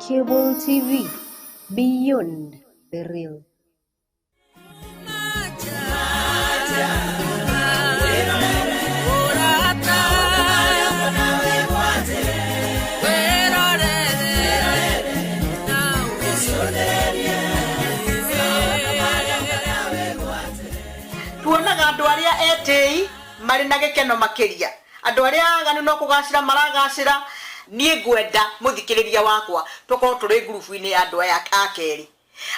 Cable TV, beyond the real. Tuonaga andũ arĩa etĩi marĩ na gĩkeno makĩria, andũ arĩa aganu no kũgacĩra maragacĩra. Niĩ ngwenda mũthikĩrĩria wakwa tũkorwo tũrĩ ngurubu-inĩ ya andũ aya a kerĩ,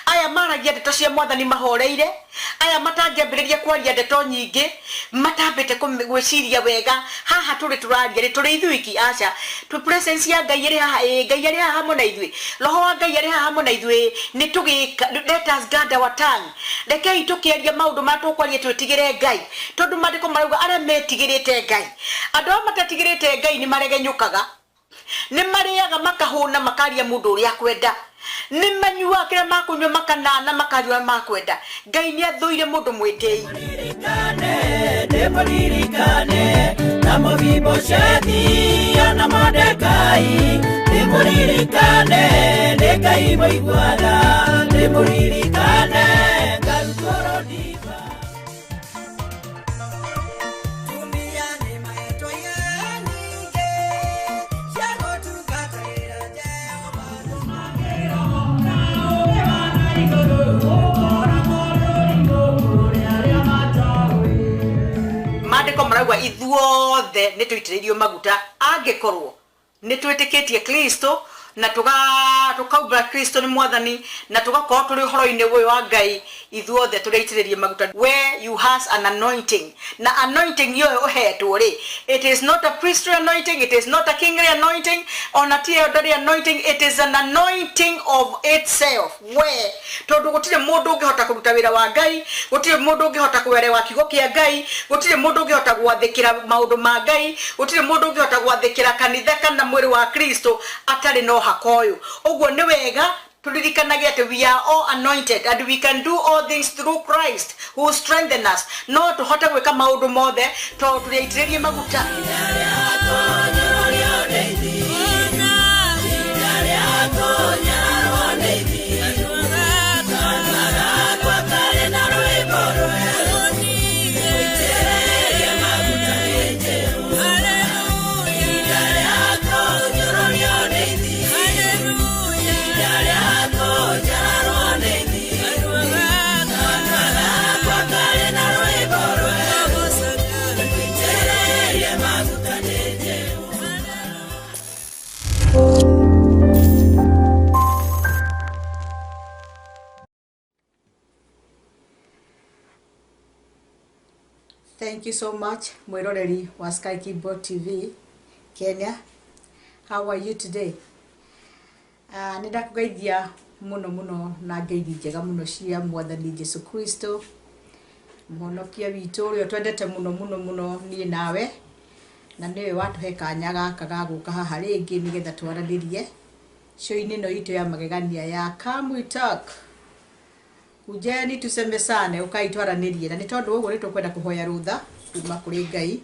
aya maragia ndeto cia Mwathani mahoreire, aya matangĩambĩrĩria kwaria ndeto nyingĩ matambĩte gwĩciria wega. Haha tũrĩ tũraria rĩ, tũrĩ ithuiki? Aca. Twĩ presence ya Ngai ĩrĩ haha? Ĩĩ. Ngai arĩ haha hamwe na ithuĩ, Roho wa Ngai arĩ haha hamwe na ithuĩ. Nĩ tũgĩka, let us guard our tongue. Rekei tũkĩaria maũndũ marĩa tũkwaria twĩtigĩre Ngai, tondũ maandĩko marauga arĩa metigĩrĩte Ngai. Andũ arĩa matetigĩrĩte Ngai nĩ maregenyũkaga, nĩ marĩaga makahũna, makaria mũndũ ũrĩa akwenda, nĩ manyuaga kĩrĩa makũnyua makanana, makaria ũrĩa makwenda. Ngai nĩ athũire mũndũ mwĩtĩi. Ndĩmũririkane na Mefiboshethi na Mordekai, ndĩmũririkane nĩ Ngai mũiguana, ndĩmũririkane ngarutwo rũdiba. Tumia nĩ mahetwo nyingĩ cia gũtungatĩra Jehova. Maandĩko marauga ithuothe nĩ tũitĩrĩirio maguta angĩkorwo nĩ twĩtĩkĩtie Kristo na tũkaumbũra Kristo nĩ Mwathani na tũgakorwo tũrĩ ũhoro-inĩ ũyũ wa Ngai. Ithuothe tũrĩ aitĩrĩrie maguta. We, you has an anointing, na anointing ĩyo ũhetwo rĩ, it is not a priestly anointing, it is not a kingly anointing, ona ti elderly anointing. It is an anointing of itself, we, tondũ gũtirĩ mũndũ ũngĩhota kũruta wĩra wa Ngai, gũtirĩ mũndũ ũngĩhota kũerewa kiugo kĩa Ngai, gũtirĩ mũndũ ũngĩhota gwathĩkĩra maũndũ ma Ngai, gũtirĩ mũndũ ũngĩhota gwathĩkĩra kanitha kana mwĩrĩ wa Kristo atarĩ na ũhaka ũyũ. Ũguo nĩ wega tũririkanage atĩ we are all anointed and we can do all things through Christ who strengthen us. No tũhote gwĩka maũndũ mothe tondũ tũrĩ aitĩrĩrie maguta. Thank you so much, mwiroreri wa Sky Keyboard TV Kenya. How are you today? Nĩ ndakũgeithia mũno mũno na ngeithi njega mũno cia Mwathani Jesu Kristo, mũhonokia witũ ũrĩa twendete mũno mũno mũno niĩ nawe, na nĩwe watũhe kanya gaka ga gũka haha rĩngĩ nĩgetha twaranĩrie show-inĩ ĩno itũ ya magegania ya Come We Talk. Kujeni tusemezane, ũkai twaranĩrie. Na nĩ tondũ ũguo nĩ tũkwenda kũhoya rũtha kuma kũrĩ Ngai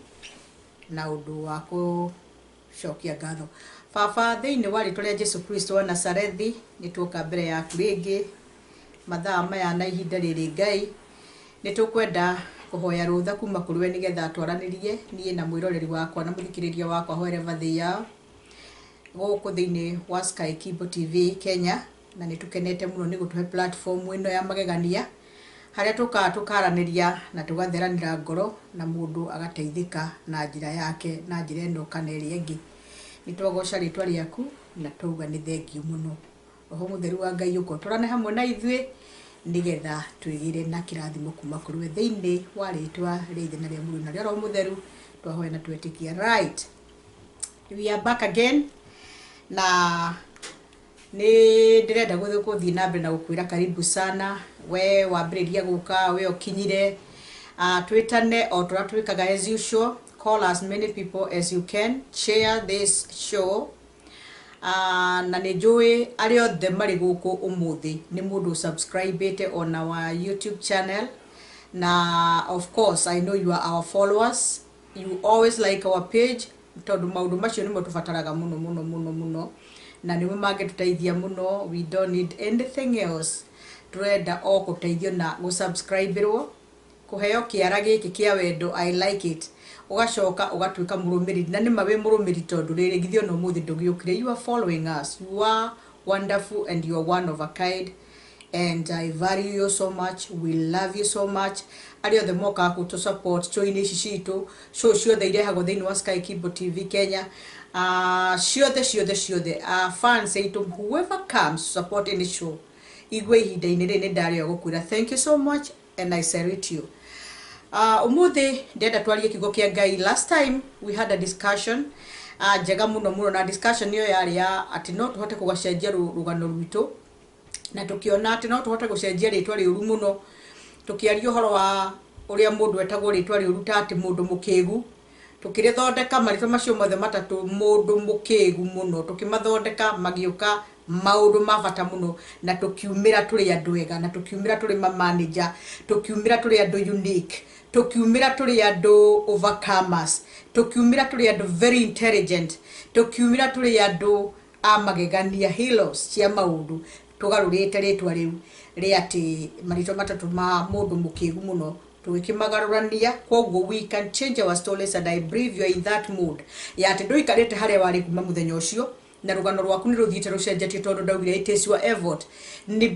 na ũndũ wa gũcokia ngatho. Baba, thĩinĩ wa rĩtwa rĩa Jesu Kristo wa Nazarethi, nĩ tuoka mbere yaku rĩngĩ mathaa maya na ihinda rĩrĩ. Ngai, nĩ tũkwenda kũhoya rũtha kuma kũrĩ we nĩgetha twaranĩrie niĩ na mwĩroreri wakwa na mũthikĩrĩria wakwa wherever they are gũkũ thĩinĩ wa Sky Kibo TV Kenya. Na nĩ tũkenete mũno nĩ gũtũhe platform ĩno ya magegania harĩa tũkaga tũkaranĩria na tũgatheranĩra ngoro na mũndũ agateithĩka na njĩra yake na njĩra ĩno kana ĩrĩa ĩngĩ. Nĩ twagoca rĩtwa rĩaku na twauga nĩ thengiũ mũno. Roho Mũtheru wa Ngai, ũka ũtwarane hamwe na ithuĩ nĩgetha twĩgĩre na kĩrathimo kuma kũrĩ we. Thĩinĩ wa rĩtwa rĩa Ithe na rĩa Mũriũ na rĩa Roho Mũtheru twahoya na twetĩkia. Right, we are back again, na nĩ ndĩrenda gũthiĩ na mbere na gũkwĩra karibu sana. We wambĩrĩria gũka, we ũkinyire, twĩtane o tũrĩa twĩkaga. As usual, call as many people as you can, share this show. Na nĩ njũĩ arĩa othe marĩ gũkũ ũmũthĩ nĩ mũndũ subscribĩte on our YouTube channel, na of course I know you are our followers, you always like our page, tondũ maũndũ macio nĩmo tũbataraga mũno mũno mũno mũno. Na nĩmo mangĩtũteithia mũno. We don't need anything else, tũrenda o gũteithio na gũsubscriberwo, kũheo kĩara gĩkĩ kĩa wendo, "I like it", ũgacoka ũgatuĩka mũrũmĩrĩri. Na nĩma wĩ mũrũmĩrĩri, tondũ rĩrĩ githĩ ona ũmũthĩ ndũgĩũkire. You are following us, you are wonderful and you are one of a kind and I value you so much. We love you so much. Arĩa othe mokaga gũtũ support show-inĩ ici citũ, show ciothe irehagwo thĩinĩ wa Sky Kibo TV Kenya, ciothe ciothe ciothe, fans aitũ, whoever comes to support any show, igue ihinda-inĩ rĩrĩ nĩ ndarĩo gũkwĩra thank you so much and I salute you. Umuthi ndĩrenda twarie kiugo kĩa Ngai. Last time we had a discussion njega mũno mũno, na discussion ĩyo yarĩ ya atĩ no tũhote kũgacenjia rũgano rwitũ, na tũkĩona atĩ no tũhote gũcenjia rĩtwa rĩũru mũno. Tũkĩaria ũhoro wa ũrĩa mũndũ etagwo rĩtwa rĩũru, ta atĩ mũndũ mũkĩgu. Tũkĩrĩthondeka marĩtwa macio mothe matatũ, mũndũ mũkĩgu mũno, tũkĩmathondeka magĩũka maũndũ ma bata mũno, na tũkiumĩra tũrĩ andũ ega, na tũkiumĩra tũrĩ ma manager, tũkiumĩra tũrĩ andũ unique, tũkiumĩra tũrĩ andũ overcomers, tũkiumĩra tũrĩ andũ very intelligent, tũkiumĩra tũrĩ andũ a magegania, heroes cia maũndũ. Tũgarũrĩte rĩtwa rĩu rĩa atĩ marĩtwa matatũ ma mũndũ mũkĩgu mũno, tũgĩkĩmagarũrania. Koguo we can change our stories and I believe you are in that mood ya atĩ ndũikarĩte harĩa warĩ kuma mũthenya ũcio, na rũgano rwaku nĩ rũthiĩte rũcenjetie, tondũ ndaugire it is your effort, ni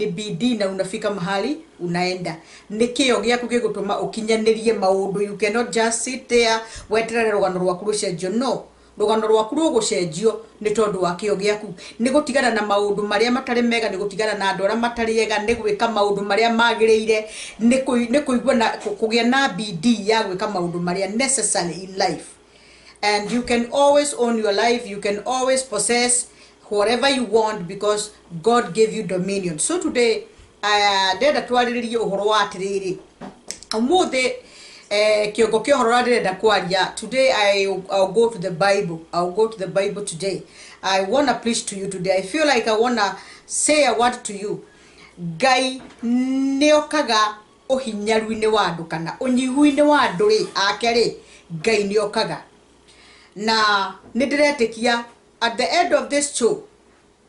bidii na unafika mahali unaenda. Nĩ kĩo gĩaku gĩgũtũma ũkinyanĩrie maũndũ. You cannot just sit there weterere rũgano rwaku rũcenjio. No rũgano rwaku rũgũcenjio nĩ tondũ wa kĩo gĩaku, nĩ gũtigana na maũndũ marĩa matarĩ mega, nĩ gũtigana na andũ arĩa matarĩ ega, nĩ gwĩka maũndũ marĩa magĩrĩire, nĩ kũigua na kũgĩa na bidii ya gwĩka maũndũ marĩa necessary in life. And you can always own your life, you can always possess whatever you want because God gave you dominion. So today ndĩrenda twarĩrĩrie ũhoro wa atĩrĩrĩ, ũmũthĩ kĩongo kĩa ũhoro ũrĩa ndĩrenda kwaria today, I'll go to the Bible. I'll go to the Bible today. I wanna preach to you today. I feel like I wanna say a word to you. Ngai nĩokaga ũhinyaru-inĩ wa andũ kana ũnyihu-inĩ wa andũ rĩ ake rĩ, Ngai nĩokaga. Na nĩ ndĩretĩkia at the end of this show,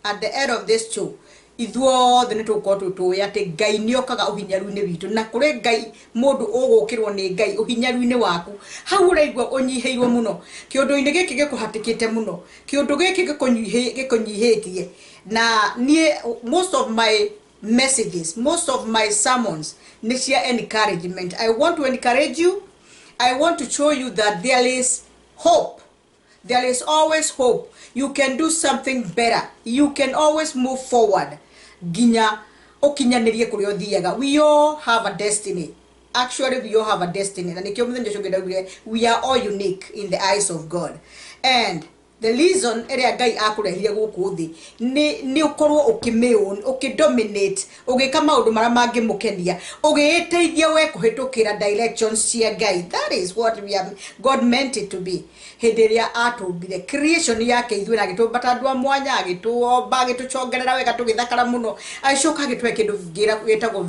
at the end of this show, ithuothe nĩ tũgũkorwo tũĩ atĩ Ngai nĩ okaga ũhinyaru-inĩ witũ, na kũrĩ Ngai mũndũ ũgũkĩrwo nĩ Ngai ũhinyaru-inĩ waku hau ũraigua ũnyihĩirwo mũno, kĩũndũ-inĩ gĩkĩ gĩkũhatĩkĩte mũno, kĩũndũ gĩkĩ gĩkũnyihĩtie. Na niĩ most of my messages, most of my sermons nĩ cia encouragement. I want to encourage you. I want to show you that there is hope. There is always hope. You can do something better. You can always move forward nginya ũkinyanĩrie kũrĩa ũthiaga. We all have a destiny. Actually, we all have a destiny, na nĩkĩo mũthenya ũcio ũngĩ ndaugire we are all unique in the eyes of God, and the reason ĩrĩa Ngai akũrehire gũkũ thĩ nĩ ũkorwo ũkĩmĩown, ũkĩdominate, ũgĩka maũndũ marĩa mangĩmũkenia, ũgĩĩteithia we kũhĩtũkĩra directions cia Ngai. That is what we are, God meant it to be hĩndĩ ĩrĩa atũmbire creation yake ithuĩ, na agĩtũmba ta andũ a mwanya, agĩtũomba, agĩtũcongerera wega, tũgĩthakara mũno, agĩcoka agĩtũhe kĩndũ gĩtagwo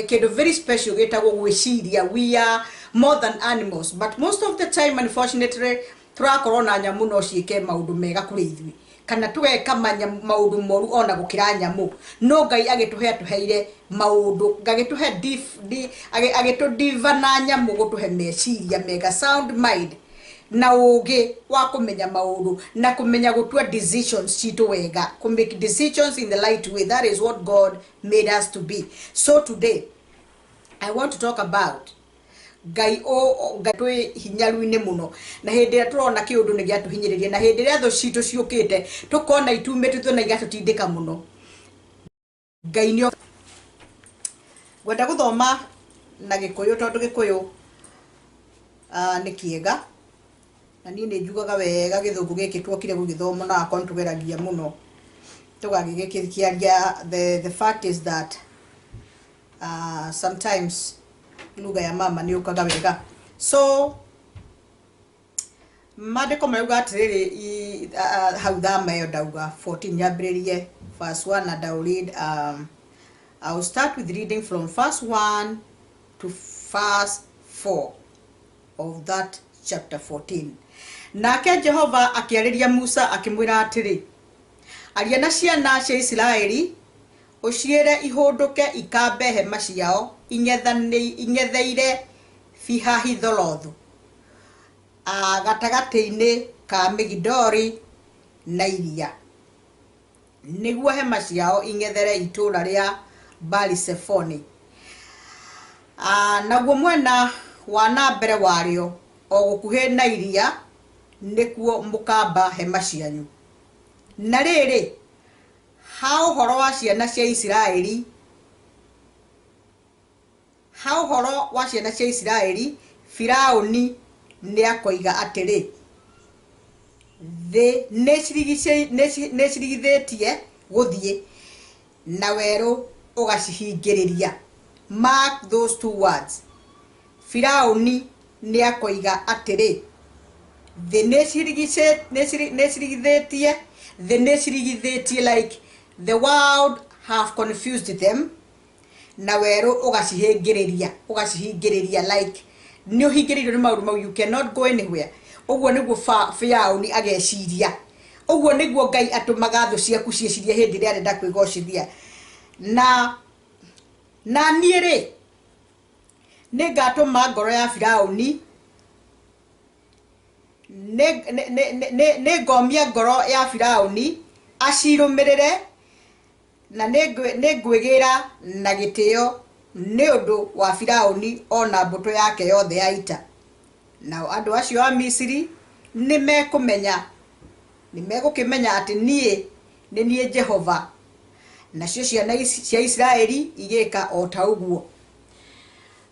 kĩndũ very special gĩtagwo gwĩciria. We are more than animals, but most of the time, unfortunately, tũrakorwo na nyamũ no ciĩke maũndũ mega kũrĩ ithuĩ, kana tũgeka maũndũ moru ona gũkĩra nyamũ. No Ngai agĩtũhe, atũheire maũndũ, agĩtũhe agĩtũdiva na nyamũ, gũtũhe meciria mega, sound mind na ũgĩ wa kũmenya maũndũ na kũmenya gũtua decisions citũ wega, kũ make decisions in the right way. That is what God made us to be. So today I want to talk about Ngai o Ngai twĩ hinyaru-inĩ mũno, na hĩndĩ ĩrĩa tũrona kĩũndũ nĩ gĩatũhinyĩrĩria, na hĩndĩ ĩrĩa thũ citũ ciũkĩte tũkona itumĩtĩtwo na igatũtindĩka mũno, Ngai nĩ ngwenda gũthoma na Gĩkũyũ, tondũ Gĩkũyũ nĩ kĩega, na niĩ nĩ njugaga wega Gĩthũngũ gĩkĩ tuokire gũgĩthoma na akorwo nĩtũgeragia mũno tũgagĩgĩkĩaria. The fact is that sometimes lugha ya mama nĩ ũkaga wega. So maandĩko marauga atĩrĩrĩ, hau thama ĩyo ndauga 14, nyambĩrĩrie verse 1, and I'll read, I'll start with reading from verse 1 to verse 4 of that chapter 14. Nake Jehova akĩarĩria Musa akĩmwĩra atĩrĩ Aria na ciana cia Isiraeli ũciĩre ihũndũke ikambe hema ciao ing'etheire Pihahirothu, gatagatĩ-inĩ ka Migidoli na iria, nĩguo hema ciao ing'ethere itũũra rĩa Baali-Zefoni. Naguo mwena wa na mbere warĩo o gũkuhĩ na iria nĩkuo mũkamba hema cianyu. Na rĩrĩ, ha ũhoro wa ciana cia Isiraeli, ha ũhoro wa ciana cia Isiraeli, Firaũni nĩakoiga atĩrĩ, thĩ nĩcirigithĩtie gũthiĩ, na werũ ũgacihingĩrĩria. Mark those two words. Firaũni nĩakoiga atĩrĩ, thĩ nĩcirigithĩtie, thĩ nĩcirigithĩtie, like the world have confused them, na werũ ũgacihingĩrĩria, ũgacihingĩrĩria, like nĩ ũhingĩrĩirio nĩ maũndũ mau, you cannot go anywhere. Ũguo nĩguo Firaũni ageciria. Ũguo nĩguo Ngai atũmaga thũ ciaku ciĩcirie hĩndĩ ĩrĩa arenda kwĩgocithia. Na niĩ rĩ, nĩngatũma ngoro ya Firaũni, nĩngomia ngoro ya Firaũni acirũmĩrĩre, na nĩngwĩgĩra na gĩtĩo nĩ ũndũ wa Firaũni ona mbũtũ yake yothe ya ita. Nao andũ acio a Misiri nĩmekũmenya, nĩmegũkĩmenya atĩ niĩ nĩ niĩ Jehova. Nacio ciana cia Isiraeli igĩka o ta ũguo.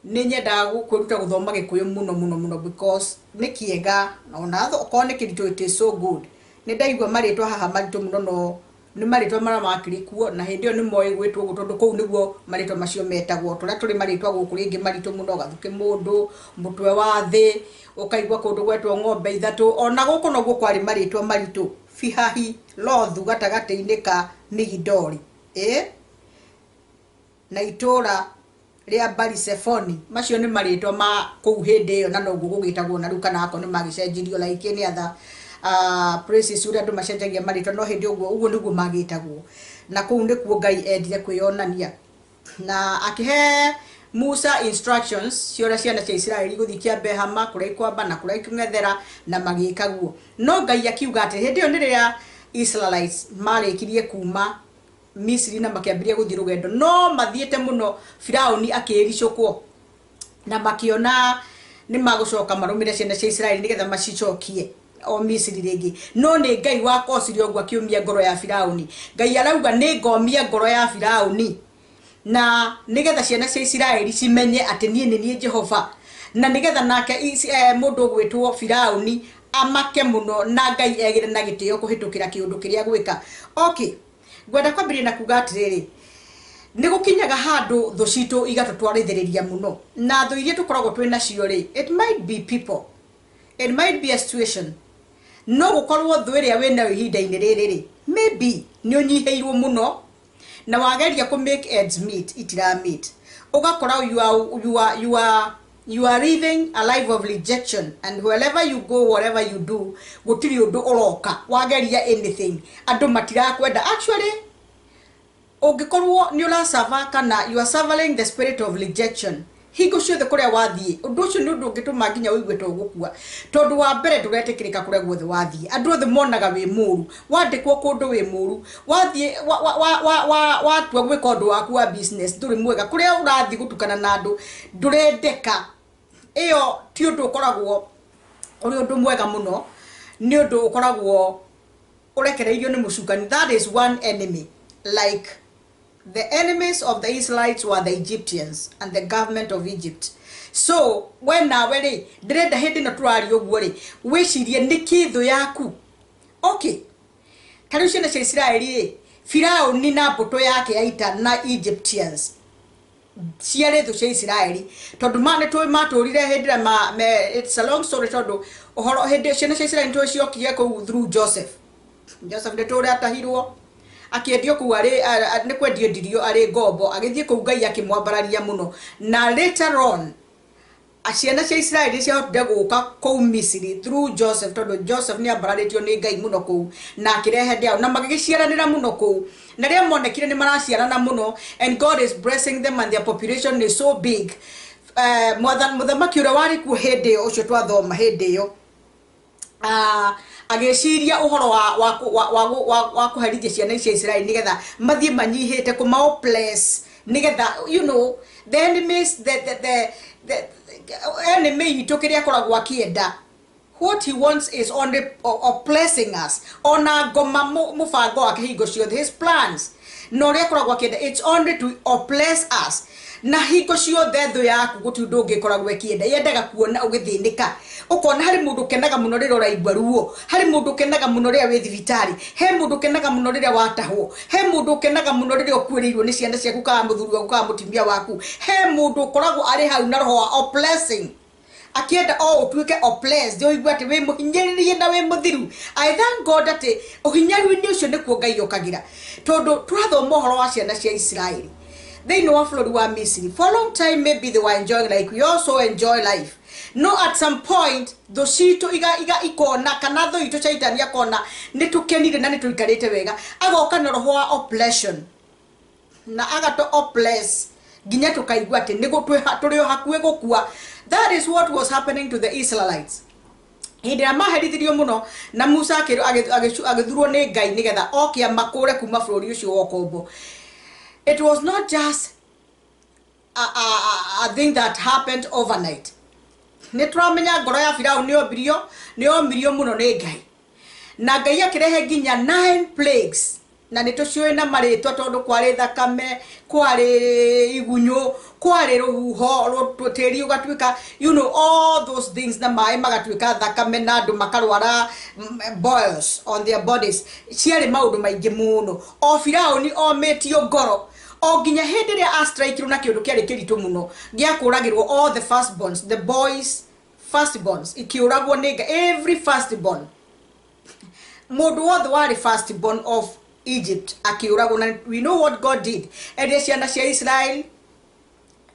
Nĩ nyendaga kwĩruta gũthoma Gĩkũyũ mũno mũno mũno, because nĩ kĩega, ona okorwo nĩ kĩritũ, it is so good. Nĩ ndaigua marĩtwa haha maritũ mũno, no nĩ marĩtwa marĩa makĩrĩ kuo, na hĩndĩ ĩyo nĩ moĩ gwĩtwo ũguo, tondũ kũu nĩguo marĩtwa macio metagwo. Tũrĩa tũrĩ marĩtwa gũkũ rĩngĩ maritũ mũno, gathukĩ mũndũ, mũtwe wa thĩ, ũkaigua kũndũ gwetwo ng'ombe ithatũ. Ona gũkũ noguo kwarĩ marĩtwa maritũ. Pihahirothu gatagatĩ-inĩ ka Migidoli, na itũũra rĩa Baali-Zefoni. Macio nĩ marĩtwa ma kũu hĩndĩ ĩyo, na noguo gũgĩtagwo na rĩu, kana akorwo nĩ magĩcenjirio like any other places ũrĩa andũ macenjagia marĩtwa, no hĩndĩ ũguo ũguo nĩguo magĩtagwo. Na kũu nĩkuo Ngai endire kwĩyonania, na akĩhe Musa instructions cia ũrĩa ciana cia Isiraeli gũthiĩ kĩambe hama, kũrĩa ikwamba na kũrĩa ikũng'ethera, na magĩka guo. No Ngai akiuga atĩ hĩndĩ ĩyo nĩ rĩrĩa Israelites marĩkirie kuma Misiri na makĩambĩrĩria gũthiĩ rũgendo, no mathiĩte mũno, Firaũni akĩĩricũkwo na makĩona nĩ magũcoka marũmĩre ciana cia Isiraeli nĩgetha macicokie o Misiri rĩngĩ. No nĩ Ngai wakocire ũguo, akĩũmia ngoro ya Firaũni. Ngai arauga nĩ ngomia ngoro ya Firaũni na nĩgetha ciana cia Isiraeli cimenye atĩ niĩ nĩ niĩ Jehova, na nĩgetha nake mũndũ ũgwĩtwo Firaũni amake mũno, na Ngai egĩre na gĩtĩo kũhĩtũkĩra kĩũndũ kĩrĩa gwĩka. Okay, ngwenda kwambĩrĩria na kuga atĩrĩrĩ, nĩ gũkinyaga handũ thũ citũ igatũtwarithĩrĩria mũno, na thũ iria tũkoragwo twĩ nacio rĩ, it might be people, it might be a situation. No gũkorwo thũ ĩrĩa wĩnayo ihinda-inĩ rĩrĩ rĩ, maybe nĩ ũnyihĩirwo mũno, na wageria kũ make ends meet, itira meet, ũgakora you are living a life of rejection, and wherever you go, whatever you do, gũtirĩ ũndũ ũroka. Wageria anything, andũ matirakwenda. Actually, ũngĩkorwo nĩ ũracaba kana you are suffering the spirit of rejection hingo ciothe kũrĩa wathiĩ, ũndũ ũcio nĩ ũndũ ũngĩtũma nginya ũigue ta ũgũkua, tondũ wa mbere ndũretĩkĩrĩka. Kũrĩa guothe wathiĩ, andũ othe monaga wĩ mũru. Wandĩkwo kũndũ wĩ mũru, wathiĩ watua gwĩka ũndũ waku wa business, ndũrĩ mwega. Kũrĩa ũrathiĩ gũtukana na andũ, ndũrendeka. Ĩyo ti ũndũ ũkoragwo ũrĩ ũndũ mwega mũno, nĩ ũndũ ũkoragwo ũrekereirio nĩ mũcukani. That is one enemy. Like the enemies of the Israelites were the Egyptians and the government of Egypt. So we nawe rĩ, ndĩrenda hĩndĩ ĩno tũraria ũguo rĩ, wĩcirie nĩkĩ thũ yaku. Okay, ta rĩu ciana cia Isiraeli rĩ, Firaũni na mbũtũ yake ya ita na Egyptians ciarĩ thũ cia Isiraeli, tondũ ma nĩ tũĩ matũrire hĩndĩ ĩrĩa it's a long story, tondũ ũhoro hĩndĩ ciana cia Isiraeli nĩ tũĩ ciokire kũu through Joseph. Joseph nĩ tũĩ atahirwo, akĩendio kũu arĩ nĩ kwendio endirio arĩ ngombo, agĩthiĩ kũu, Ngai akĩmwambararia mũno, na later on Ciana cia Isiraeli ciahotire gũka kũu Misiri through Joseph, tondũ Joseph nĩ ambararĩtio nĩ Ngai mũno kũu na akĩrehe ndĩao na magĩgĩciaranĩra mũno kũu, na rĩrĩa monekire nĩ maraciarana mũno and God is blessing them and their population is so big. Mũthamaki ũrĩa warĩ kuo hĩndĩ ĩyo, ũcio twathoma hĩndĩ ĩyo, agĩciria ũhoro wa kũherithia ciana cia Isiraeli nĩgetha mathiĩ manyihĩte kũma oppress, nĩgetha the enemies, the enemy itũ kĩrĩa akoragwo akĩenda, what he wants is only oppressing us. Ona ngoma mũbango wake hingo ciothe, his plans na ũrĩa akoragwo akĩenda, it's only to oppress us. Na hingo ciothe thũ yaku gũtirĩ ũndũ ũngĩ ĩkoragwo ĩkĩenda, yendaga kuona ũgĩthĩnĩka. Ũkona harĩ mũndũ ũkenaga mũno rĩrĩa ũraigua ruo, harĩ mũndũ ũkenaga mũno rĩrĩa wĩ thibitarĩ, he mũndũ ũkenaga mũno rĩrĩa watahwo, he mũndũ ũkenaga mũno rĩrĩa ũkuĩrĩirwo nĩ ciana ciaku kana mũthuri waku kana mũtumia waku, he mũndũ ũkoragwo arĩ hau na roho wa oppressing, akienda o ũtuĩke oppressed, ũigue atĩ wĩ mũhinyĩrĩrie na wĩ mũthiru. I thank God atĩ ũhinyaru-inĩ ũcio nĩkuo Ngai okagĩra, tondũ tũrathoma ũhoro wa ciana cia Isiraeli thĩinĩ wa bũrũri wa Misiri. For a long time maybe they were enjoying like we also enjoy life. No at some point thũ citũ iga ikona, kana thũ itũ Shaitani akona nĩ tũkenire na nĩ tũikarĩte wega, agoka na roho wa oppression na agato oppress nginya tũkaigua atĩ nĩ tũrĩ o hakuhĩ gũkua. That is what was happening to the Israelites. Hĩndĩ ĩrĩa maherithirio mũno na Musa agĩthurwo nĩ Ngai nĩgetha oke amakũre kuma bũrũri ũcio wa ũkombo. It was not just a thing that happened overnight. Nĩ tũramenya ngoro ya Firaũni nĩ yombirio mũno nĩ Ngai. Na Ngai akĩrehe nginya 9 plagues. Na nĩ tũciũĩ na marĩtwa, tondũ kwarĩ thakame, kwarĩ igunyũ, kwarĩ rũhuho, tĩri ũgatuĩka, all those things, na maĩ magatuĩka thakame na andũ makarwara boils on their bodies. Ciarĩ maũndũ maingĩ mũno. O Firaũni omĩtio ngoro o nginya hĩndĩ ĩrĩa astrikirwo na kĩũndũ kĩarĩ kĩritũ mũno gĩa kũragĩrwo all the firstborns, the boys firstborns, ikĩũragwo nĩ Ngai, every firstborn, mũndũ wothe warĩ firstborn of Egypt akĩũragwo. Na we know what God did. Erire ciana cia Israel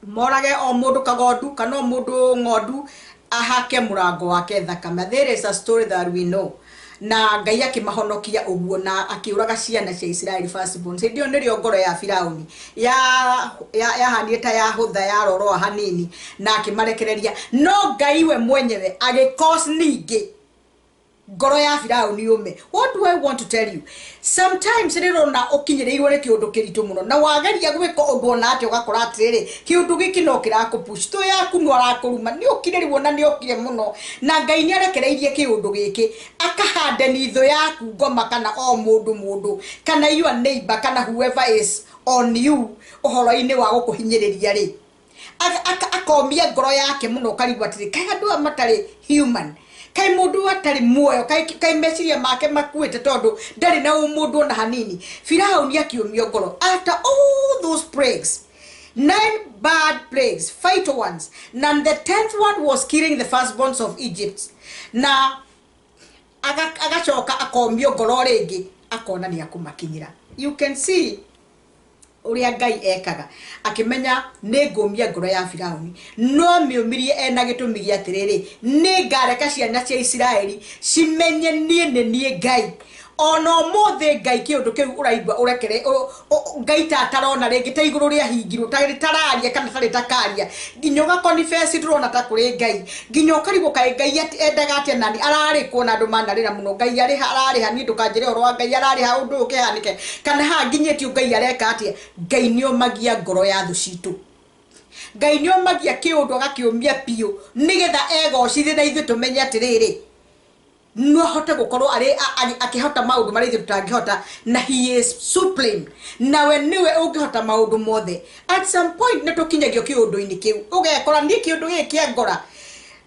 morage o mũndũ kagondu kana o mũndũ ng'ondu, ahake mũrango wake thakame. There is a story that we know. Na Ngai akĩmahonokia ũguo na akĩũraga ciana cia Israel firstborn. Hĩndĩ ĩyo nĩrĩo ngoro ya Firaũni yahanire ta yahũtha, yaroroa hanini, na akĩmarekereria. No Ngai we mwenyewe agĩcause ningĩ ngoro ya Firaũni yũme. What do I want to tell you? Sometimes rĩrĩa ũrona ũkinyĩrĩirwo nĩ kĩũndũ kĩritũ mũno na wageria gwĩka ũndũ ona atĩa ũgakora atĩrĩrĩ kĩũndũ gĩkĩ no kĩrakũpush, thũ yaku no arakũruma, nĩ ũkire rĩu ona nĩ okire mũno, na Ngai nĩ arekereirie kĩũndũ gĩkĩ akahande thũ yaku ngoma, kana o mũndũ mũndũ, kana your neighbor, kana whoever is on you ũhoro-inĩ wa gũkũhinyĩrĩria rĩ, akomia ngoro yake mũno, ũkarigwo atĩrĩ kaĩ andũ aya matarĩ human, kaĩ mũndũ atarĩ muoyo, kaĩ meciria make makuĩte tondũ ndarĩ na ũmũndũ ona hanini. Firaũni akĩũmio ngoro after all those plagues, 9 bad plagues, fatal ones, and the 10th one was killing the firstborns of Egypt. Na agacoka akomio ngoro rĩngĩ, akona nĩ akũmakinyĩra. You can see ũrĩa Ngai ekaga, akĩmenya nĩ ngũmia ngoro ya Firaũni, no mĩũmirie ena gĩtũmi gĩa atĩrĩrĩ, nĩ ngareka ciana cia Isiraeli cimenye niĩ nĩ niĩ Ngai. Ona ũmũthĩ Ngai kĩũndũ kĩu ũraigua ũrekere, Ngai ta atarona rĩngĩ, ta igũrũ rĩahingirwo, ta rĩtararia kana ta rĩtakaria, nginya ũgakonifesi ndũrona ta kũrĩ Ngai, nginya ũkarigwo kaĩ Ngai endaga atĩa nani ararĩ kuo, na andũ manarĩra mũno, Ngai arĩha, ararĩha, niĩ ndũkanjĩre ũhoro wa Ngai ararĩha ũndũ ũyũ ũkĩhanĩke, kana haha nginyĩtio Ngai areka atĩa. Ngai nĩomagia ngoro ya thũ citũ, Ngai nĩomagia kĩũndũ agakĩũmia biũ nĩgetha egocithie na ithuĩ tũmenye atĩrĩrĩ no ahote gũkorwo arĩ akĩhota maũndũ marĩa ithuĩ tũtangĩhota, na he is supreme, nawe nĩwe ũngĩhota maũndũ mothe. At some point nĩ tũkinyagio kĩũndũ-inĩ kĩu, ũgekora niĩ kĩũndũ gĩkĩ kĩa ngora,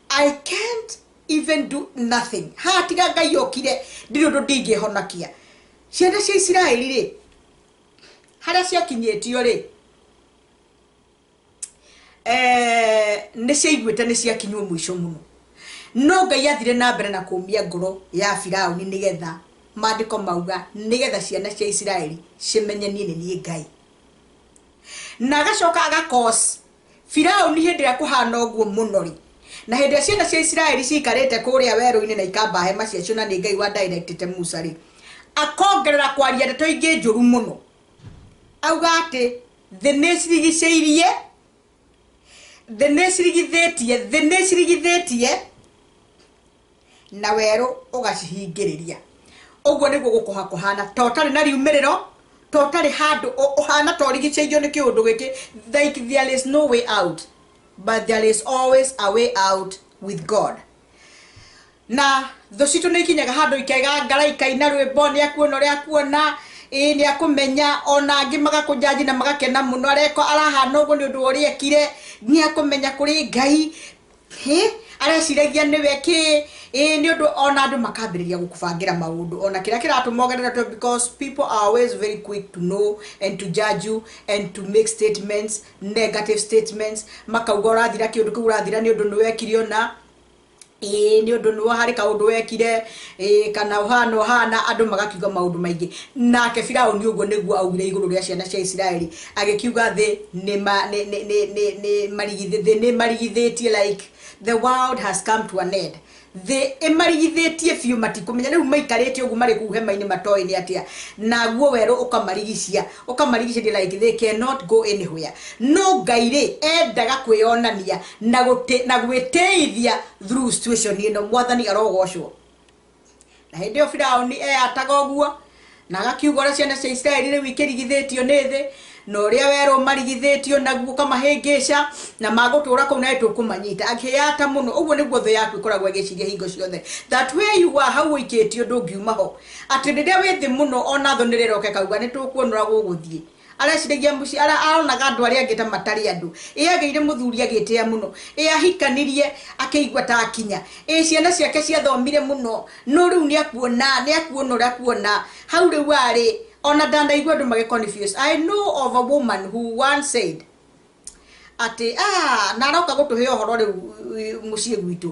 I can't even do nothing, haha tiga Ngai okire ndirĩ ũndũ ndingĩhonokia. Ciana cia Isiraeli rĩ, harĩa ciakinyĩtio rĩ, nĩ ciaiguĩte nĩ ciakinywo mũico mũno, no Ngai athire na mbere na kũmia ngoro ya Firaũni nĩgetha maandĩko mauga nĩgetha ciana cia Isiraeli cimenye niĩ nĩ niĩ Ngai. Na agacoka agakos Firaũni hĩndĩ ĩrĩa kũhana ũguo mũno rĩ, Na hĩndĩ ĩrĩa ciana cia Isiraeli ciikarĩte kũrĩa werũ-inĩ na ikamba hema ciacio na nĩ Ngai wa directĩte Musa rĩ, akongerera kwaria ndeto ingĩ njũru mũno. Auga atĩ thĩ nĩ cirigicĩirie, thĩ nĩ cirigithĩtie, thĩ nĩ cirigithĩtie na werũ ũgacihingĩrĩria. Ũguo nĩguo gũkũha kũhana, ta ũtarĩ na riumĩrĩro, ta ũtarĩ handũ ũhana ta ũrigicĩirio nĩ kĩũndũ gĩkĩ, like there is no way out, but there is always a way out with God. Na thũ citũ nĩ ikinyaga handũ ikegangara ikaina rwĩmbo, nĩ akuona ũrĩa akuona, ĩĩ nĩ akũmenya, ona angĩ magakũnjanji na magakena mũno, areko arahana ũguo nĩ ũndũ wa ũrĩa ekire, nĩ akũmenya kũrĩ Ngai, hĩ areciragia nĩwe kĩ, ĩĩ nĩ ũndũ ona andũ makambĩrĩria gũkũbangĩra maũndũ, ona kĩrĩa kĩratũma ongerere to because people are always very quick to know and to judge you and to make statements, negative statements, makauga ũrathira kĩũndũ kĩu ũrathira nĩ ũndũ nĩ wekire ũna, ĩĩ nĩ ũndũ nĩ harĩ kaũndũ wekire, ĩĩ kana ũhana ũhana, andũ magakiuga maũndũ maingĩ. Nake Firaũni ũguo nĩguo augire igũrũ rĩa ciana cia Isiraeli, agĩkiuga thĩ nĩ marigithĩtie, like the world has come to an end. Thĩ ĩmarigithĩtie biũ, matikũmenya rĩu maikarĩte ũguo marĩ kũu hema-inĩ matoĩ nĩ atĩa, naguo werũ ũkamarigicia, ũkamarigicĩria like they cannot go anywhere. No Ngai rĩ endaga kwĩyonania na gwĩtĩithia through situation ĩno. Mwathani arogocwo. Na hĩndĩ ĩyo Firaũni eyataga ũguo na agakiuga ũrĩa ciana cia Isiraeli rĩu ikĩrigithĩtio nĩ thĩ, na ũrĩa werũ marigithĩtio naguo ũkamahĩngĩca, na magũtũra kũu na tũkũmanyita. Akĩyata mũno. Ũguo nĩguo thũ yaku ĩkoragwo ĩgĩciria hingo ciothe, that where you are, hau ũikĩtio ndũngiuma ho, atĩ rĩrĩa wĩ thĩ mũno ona thũ nĩrĩroka ĩkauga nĩ tũkuona ũrĩa gũgũthiĩ. Areciragia mũciĩ, aronaga andũ arĩa angĩ ta matarĩ andũ. Ĩ agĩire mũthuri agĩtĩa mũno, ĩ ahikanirie akĩigua ta akinya, ĩ ciana ciake ciathomire mũno, no rĩu nĩ akuona, nĩ akuona ũrĩa akuona hau rĩu arĩ. Ona ndanaigua andũ magĩ confuse. I know of a woman who once said atĩ na aroka gũtũhe ũhoro rĩu mũciĩ gwitũ,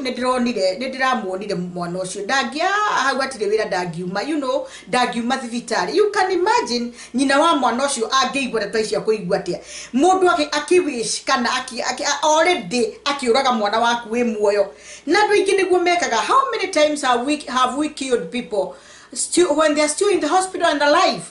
nĩ ndĩronire, nĩ ndĩramuonire mwana ũcio ndangia hau atirĩ wĩra, ndangiuma, you know, ndangiuma thibitarĩ. You can imagine nyina wa mwana ũcio angĩigua ndeto icio akũigua atĩa. Mũndũ akĩwish kana already akĩũraga mwana waku wĩ muoyo. Na andũ aingĩ nĩguo mekaga. How many times have we killed people still, when they are still in the hospital and alive,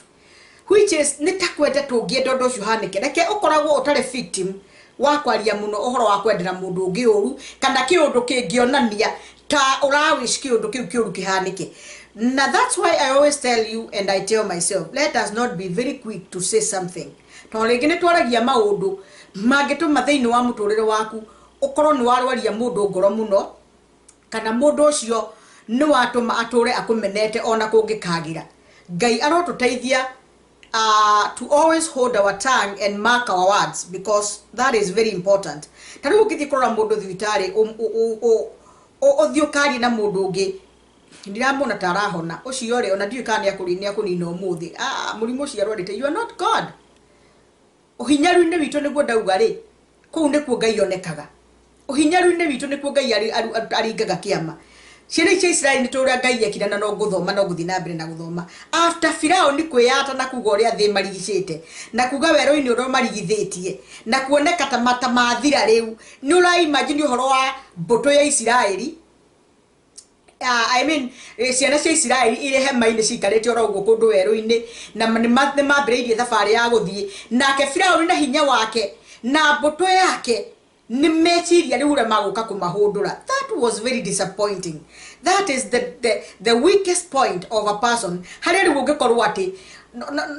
which is nĩ ta kwenda tũngĩenda ũndũ ũcio ũhanĩke. Reke ũkoragwo ũtarĩ victim wa kwaria mũno ũhoro wa kwendera mũndũ ũngĩ ũru, kana kĩũndũ kĩngĩonania ta ũrawish kĩũndũ kĩu kĩũru kĩhanĩke. Na that's why I always tell you and I tell myself, let us not be very quick to say something. Tondũ rĩngĩ nĩ twaragia maũndũ mangĩtũma thĩinĩ wa mũtũrĩre waku ũkorwo nĩ warwaria mũndũ ngoro mũno, kana mũndũ ũcio nĩ watũma atũre akũmenete ona kũngĩkagĩra. Ngai arotũteithia to always hold our tongue and mark our words, because that is very important. Ta rĩu ũngĩthiĩ kũrora mũndũ thibitarĩ, ũthiĩ ũkarie na mũndũ ũngĩ, ndiramwona ta arahona ũcio rĩ, ona ndiũĩ kana nĩ akũnina ũmũthĩ, mũrimũ ũcio arwarĩte. You are not God. Ũhinyaru-inĩ witũ nĩguo ndauga rĩ, kũu nĩkuo Ngai onekaga. Ũhinyaru-inĩ witũ nĩkuo Ngai aringaga kĩama. Ciana cia Isiraeli nĩ tũrĩa Ngai ekire, na no ngũthoma, no ngũthiĩ na mbere na gũthoma. After Firaũni kwĩyata na kuga ũrĩa thĩ marigicĩte, na kuga werũ-inĩ ũrĩa marigithĩtie, na kuoneka ta mata mathira rĩu, nĩ ũraimagine ũhoro wa mbũtũ ya Isiraeli. I mean, ciana cia Isiraeli irĩ hema-inĩ ciikarĩte oro ũguo kũndũ werũ-inĩ, na nĩ mambĩrĩirie thabarĩ ya gũthiĩ. Nake Firaũni na hinya wake na mbũtũ yake nĩ meciria rĩu ũrĩa magũka kũmahũndũra. That was very disappointing. That is the weakest point of a person. Harĩa rĩu ũngĩkorwo atĩ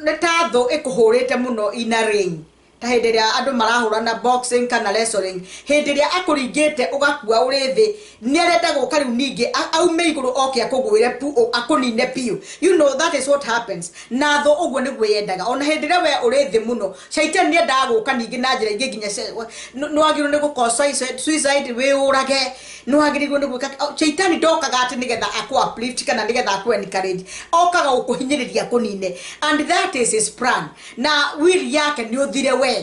nĩ ta thũ ĩkũhũrĩte mũno in a ring, ta hĩndĩ ĩrĩa andũ marahũrana boxing kana wrestling, hĩndĩ ĩrĩa akũringĩte ũgakua ũrĩ thĩ, nĩ arenda gũka rĩu ningĩ aume igũrũ oke akũgwĩre pu, akũnine biũ. You know, that is what happens. Na thũ ũguo nĩguo yendaga. Ona hĩndĩ ĩrĩa we ũrĩ thĩ mũno, shaitani nĩendaga gũka ningĩ na njĩra ingĩ nginya nĩ wagĩrĩirwo nĩ gũko suicide, wĩyũrage, nĩ wagĩrĩirwo nĩ gwĩka. Shaitani ndokaga atĩ nĩgetha akũ uplift kana nĩgetha akũ encourage, okaga gũkũhinyĩrĩria akũnine, and that is his plan. Na will yake nĩ ũthire we,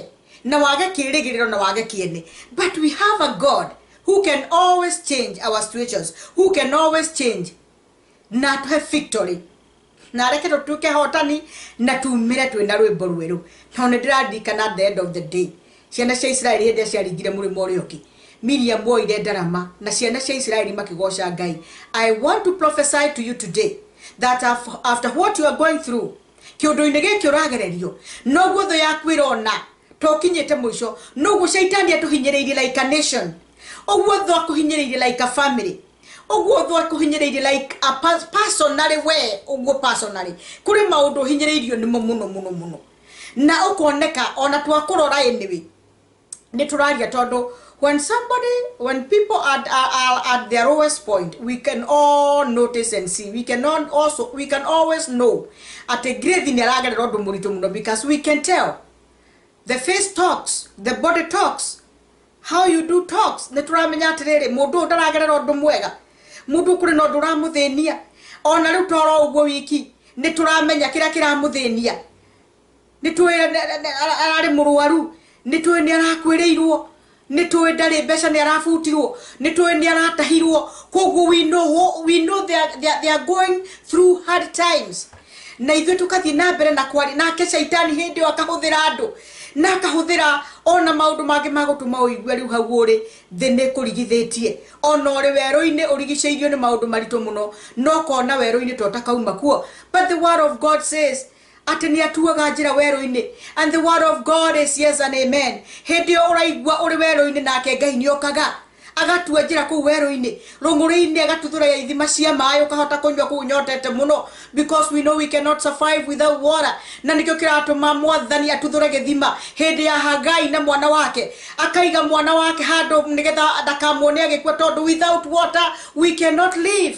na wage kĩrĩgĩrĩro na wage kĩene. But we have a God who can always change our situations, who can always change na atũhe victory, na areke tũtuĩke hotani na tumĩre twĩna rwĩmbo rwerũ. Tondũ nĩ ndĩraririkana at the end of the day, ciana cia Isiraeli hĩndĩ ĩrĩa ciaringire mũrĩmo ũrĩa ũngĩ, Miriam oire ndarama na ciana cia Isiraeli makigoca Ngai. I want to prophesy to you today that after what you are going through, kiundu-inĩ gĩkĩ ũragererio, noguo thũ yaku ĩrona tokinyĩte mũico, noguo caitani atũhinyĩrĩirie like a nation, ũguo thũ akũhinyĩrĩirie like a family, ũguo thũ akũhinyĩrĩirie like a personally, we ũguo personally kũrĩ maũndũ ũhinyĩrĩirio nĩmo mũno mũno mũno, na ũkoneka ona twakũrora anyway nĩ tũraria, tondũ when people are at their lowest point, we can all notice and see, we can always know atĩ Grace nĩ aragerera ũndũ mũritũ mũno, because we can tell. The face talks, the body talks, how you do talks. Nĩ tũramenya atĩrĩrĩ, mũndũ ũyũ ndaragerera ũndũ mwega, mũndũ kũrĩ na ũndũ ũramũthĩnia. Ona rĩu toro ũguo wiki nĩ tũramenya kĩrĩa kĩramũthĩnia, nĩ tũĩ ararĩ mũrwaru, nĩ tũĩ nĩ arakwĩrĩirwo, nĩ tũĩ ndarĩ mbeca, nĩ arabutirwo, nĩ tũĩ nĩ aratahirwo. Koguo we know they are going through hard times, na ithuĩ tũkathiĩ na mbere na kwaria nake. Caitani hĩndĩ ĩyo akahũthĩra andũ na akahũthĩra ona maũndũ mangĩ ma gũtũma ũigue rĩu hau ũrĩ thĩ nĩ kũrigithĩtie, ona ũrĩ werũ-inĩ ũrigicĩirio nĩ maũndũ maritũ mũno, no kona werũ-inĩ to takauma kuo. But the word of God says atĩ nĩ atuaga njĩra werũ-inĩ, and the word of God is yes and amen. Hĩndĩ ĩyo ũraigua ũrĩ werũ-inĩ, nake Ngai nĩ okaga agatua njĩra kũu werũ-inĩ, rũng'ũrĩ-inĩ agatuthũra ithima cia maĩ, ũkahota kũnyua kũu nyotete mũno, because we know we cannot survive without water. Na nĩkĩo kĩratũma Mwathani atuthũre gĩthima hĩndĩ ya Hagai na mwana wake, akaiga mwana wake handũ nĩgetha ndakamuone agĩkua, tondũ without water we cannot live.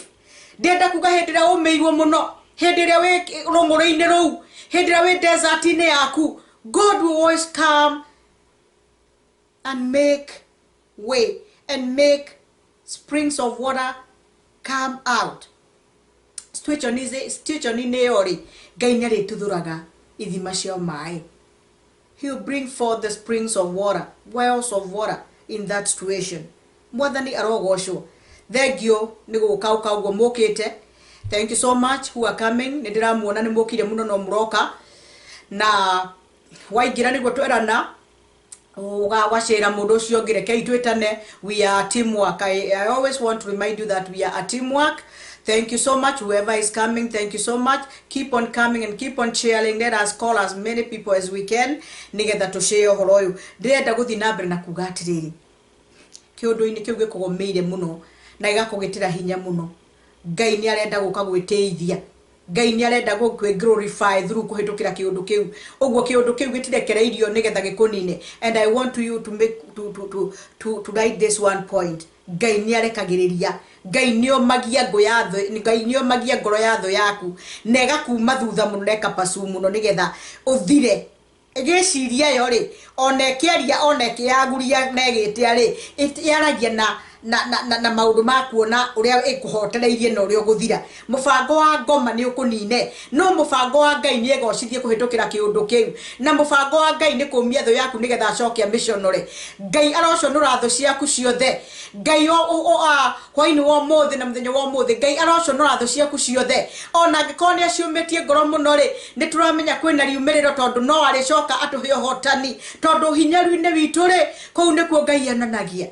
Ndĩrenda kuga hĩndĩ ĩrĩa ũmĩirwo mũno, hĩndĩ ĩrĩa wĩ rũng'ũrĩ-inĩ rũu, hĩndĩ ĩrĩa wĩ desert-inĩ yaku, God will always come and make way and make springs of water come out. Situation-inĩ ĩyo rĩ, Ngai nĩ arĩtuthũraga ithima cia maĩ. He will bring forth the springs of water, wells of water in that situation. Mwathani arogocwo. Thengio nĩ gũka ũka ũguo mũkĩte. Thank you so much who are coming. Nĩ ndĩramuona nĩ mũkire mũno, no mũroka na waingĩra nĩguo twerana ugacĩra mũndũ ũcio ũngĩ. Rekei twĩtane, we are teamwork. I always want to remind you that we are a teamwork. Thank you so much, whoever is coming. Thank you so much. Keep on coming and keep on sharing. Let us call as many people as we can nĩgetha tũshare ũhoro ũyũ. Ndĩrenda gũthiĩ na mbere na kuga atĩrĩrĩ, kĩũndũ-inĩ kĩu gĩkũgũmĩire mũno na gĩgakũgĩtĩra hinya mũno, Ngai nĩ arenda gũka gwĩtĩithia, Ngai nĩ arenda gũkwĩ glorify through kũhĩtũkĩra kĩũndũ kĩu. Ũguo kĩũndũ kĩu gĩtirekereirio nĩgetha gĩkũnine. And I want you to make to write this one point: Ngai nĩ arekagĩrĩria, Ngai nĩ omagia ngũ ya thũ, Ngai nĩ omagia ngoro ya thũ yaku na ĩgakuma thutha mũno na ĩkapacu mũno nĩgetha ũthire. Ĩgĩciria yo rĩ, ona ĩkĩaria, ona ĩkĩyaguria na ĩgĩtĩa rĩ, yaragia na maũndũ ma kuona ũrĩa ĩkũhotereirie na ũrĩa ũgũthira. Mũbango wa ngoma nĩ ũkũnine, no mũbango wa Ngai nĩ egocithie kũhĩtũkĩra kĩũndũ kĩu, na mũbango wa Ngai nĩ kũmia thũ yaku nĩgetha acoke amĩconore. Ngai aroconũra thũ ciaku ciothe. Ngai hwainĩ wa ũmũthĩ na mũthenya wa ũmũthĩ, Ngai aroconũra thũ ciaku ciothe. Ona angĩkorwo nĩ aciũmĩtie ngoro mũno rĩ, nĩ tũramenya kwĩna riumĩrĩro, tondũ no arĩcoka atũhe ũhotani, tondũ hinyaru-inĩ witũ rĩ, kũu nĩkuo Ngai onanagia,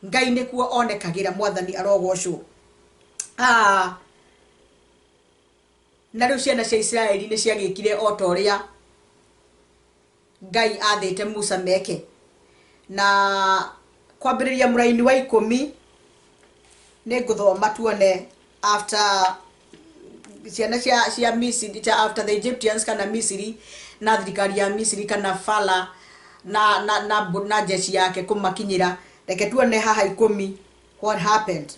Ngai nĩkuo onekagĩra. Mwathani arogocwo. Na rĩu ciana cia Isiraeli nĩ ciagĩkire o ta ũrĩa Ngai athĩte Musa meke. Na kwambĩrĩria mũraini wa 10 nĩ ngũthoma tuone after ciana cia Misiri, after the Egyptians kana Misiri na thirikari ya Misiri kana Fala na jeshi yake kũmakinyĩra. Reke tuone haha 10 what happened.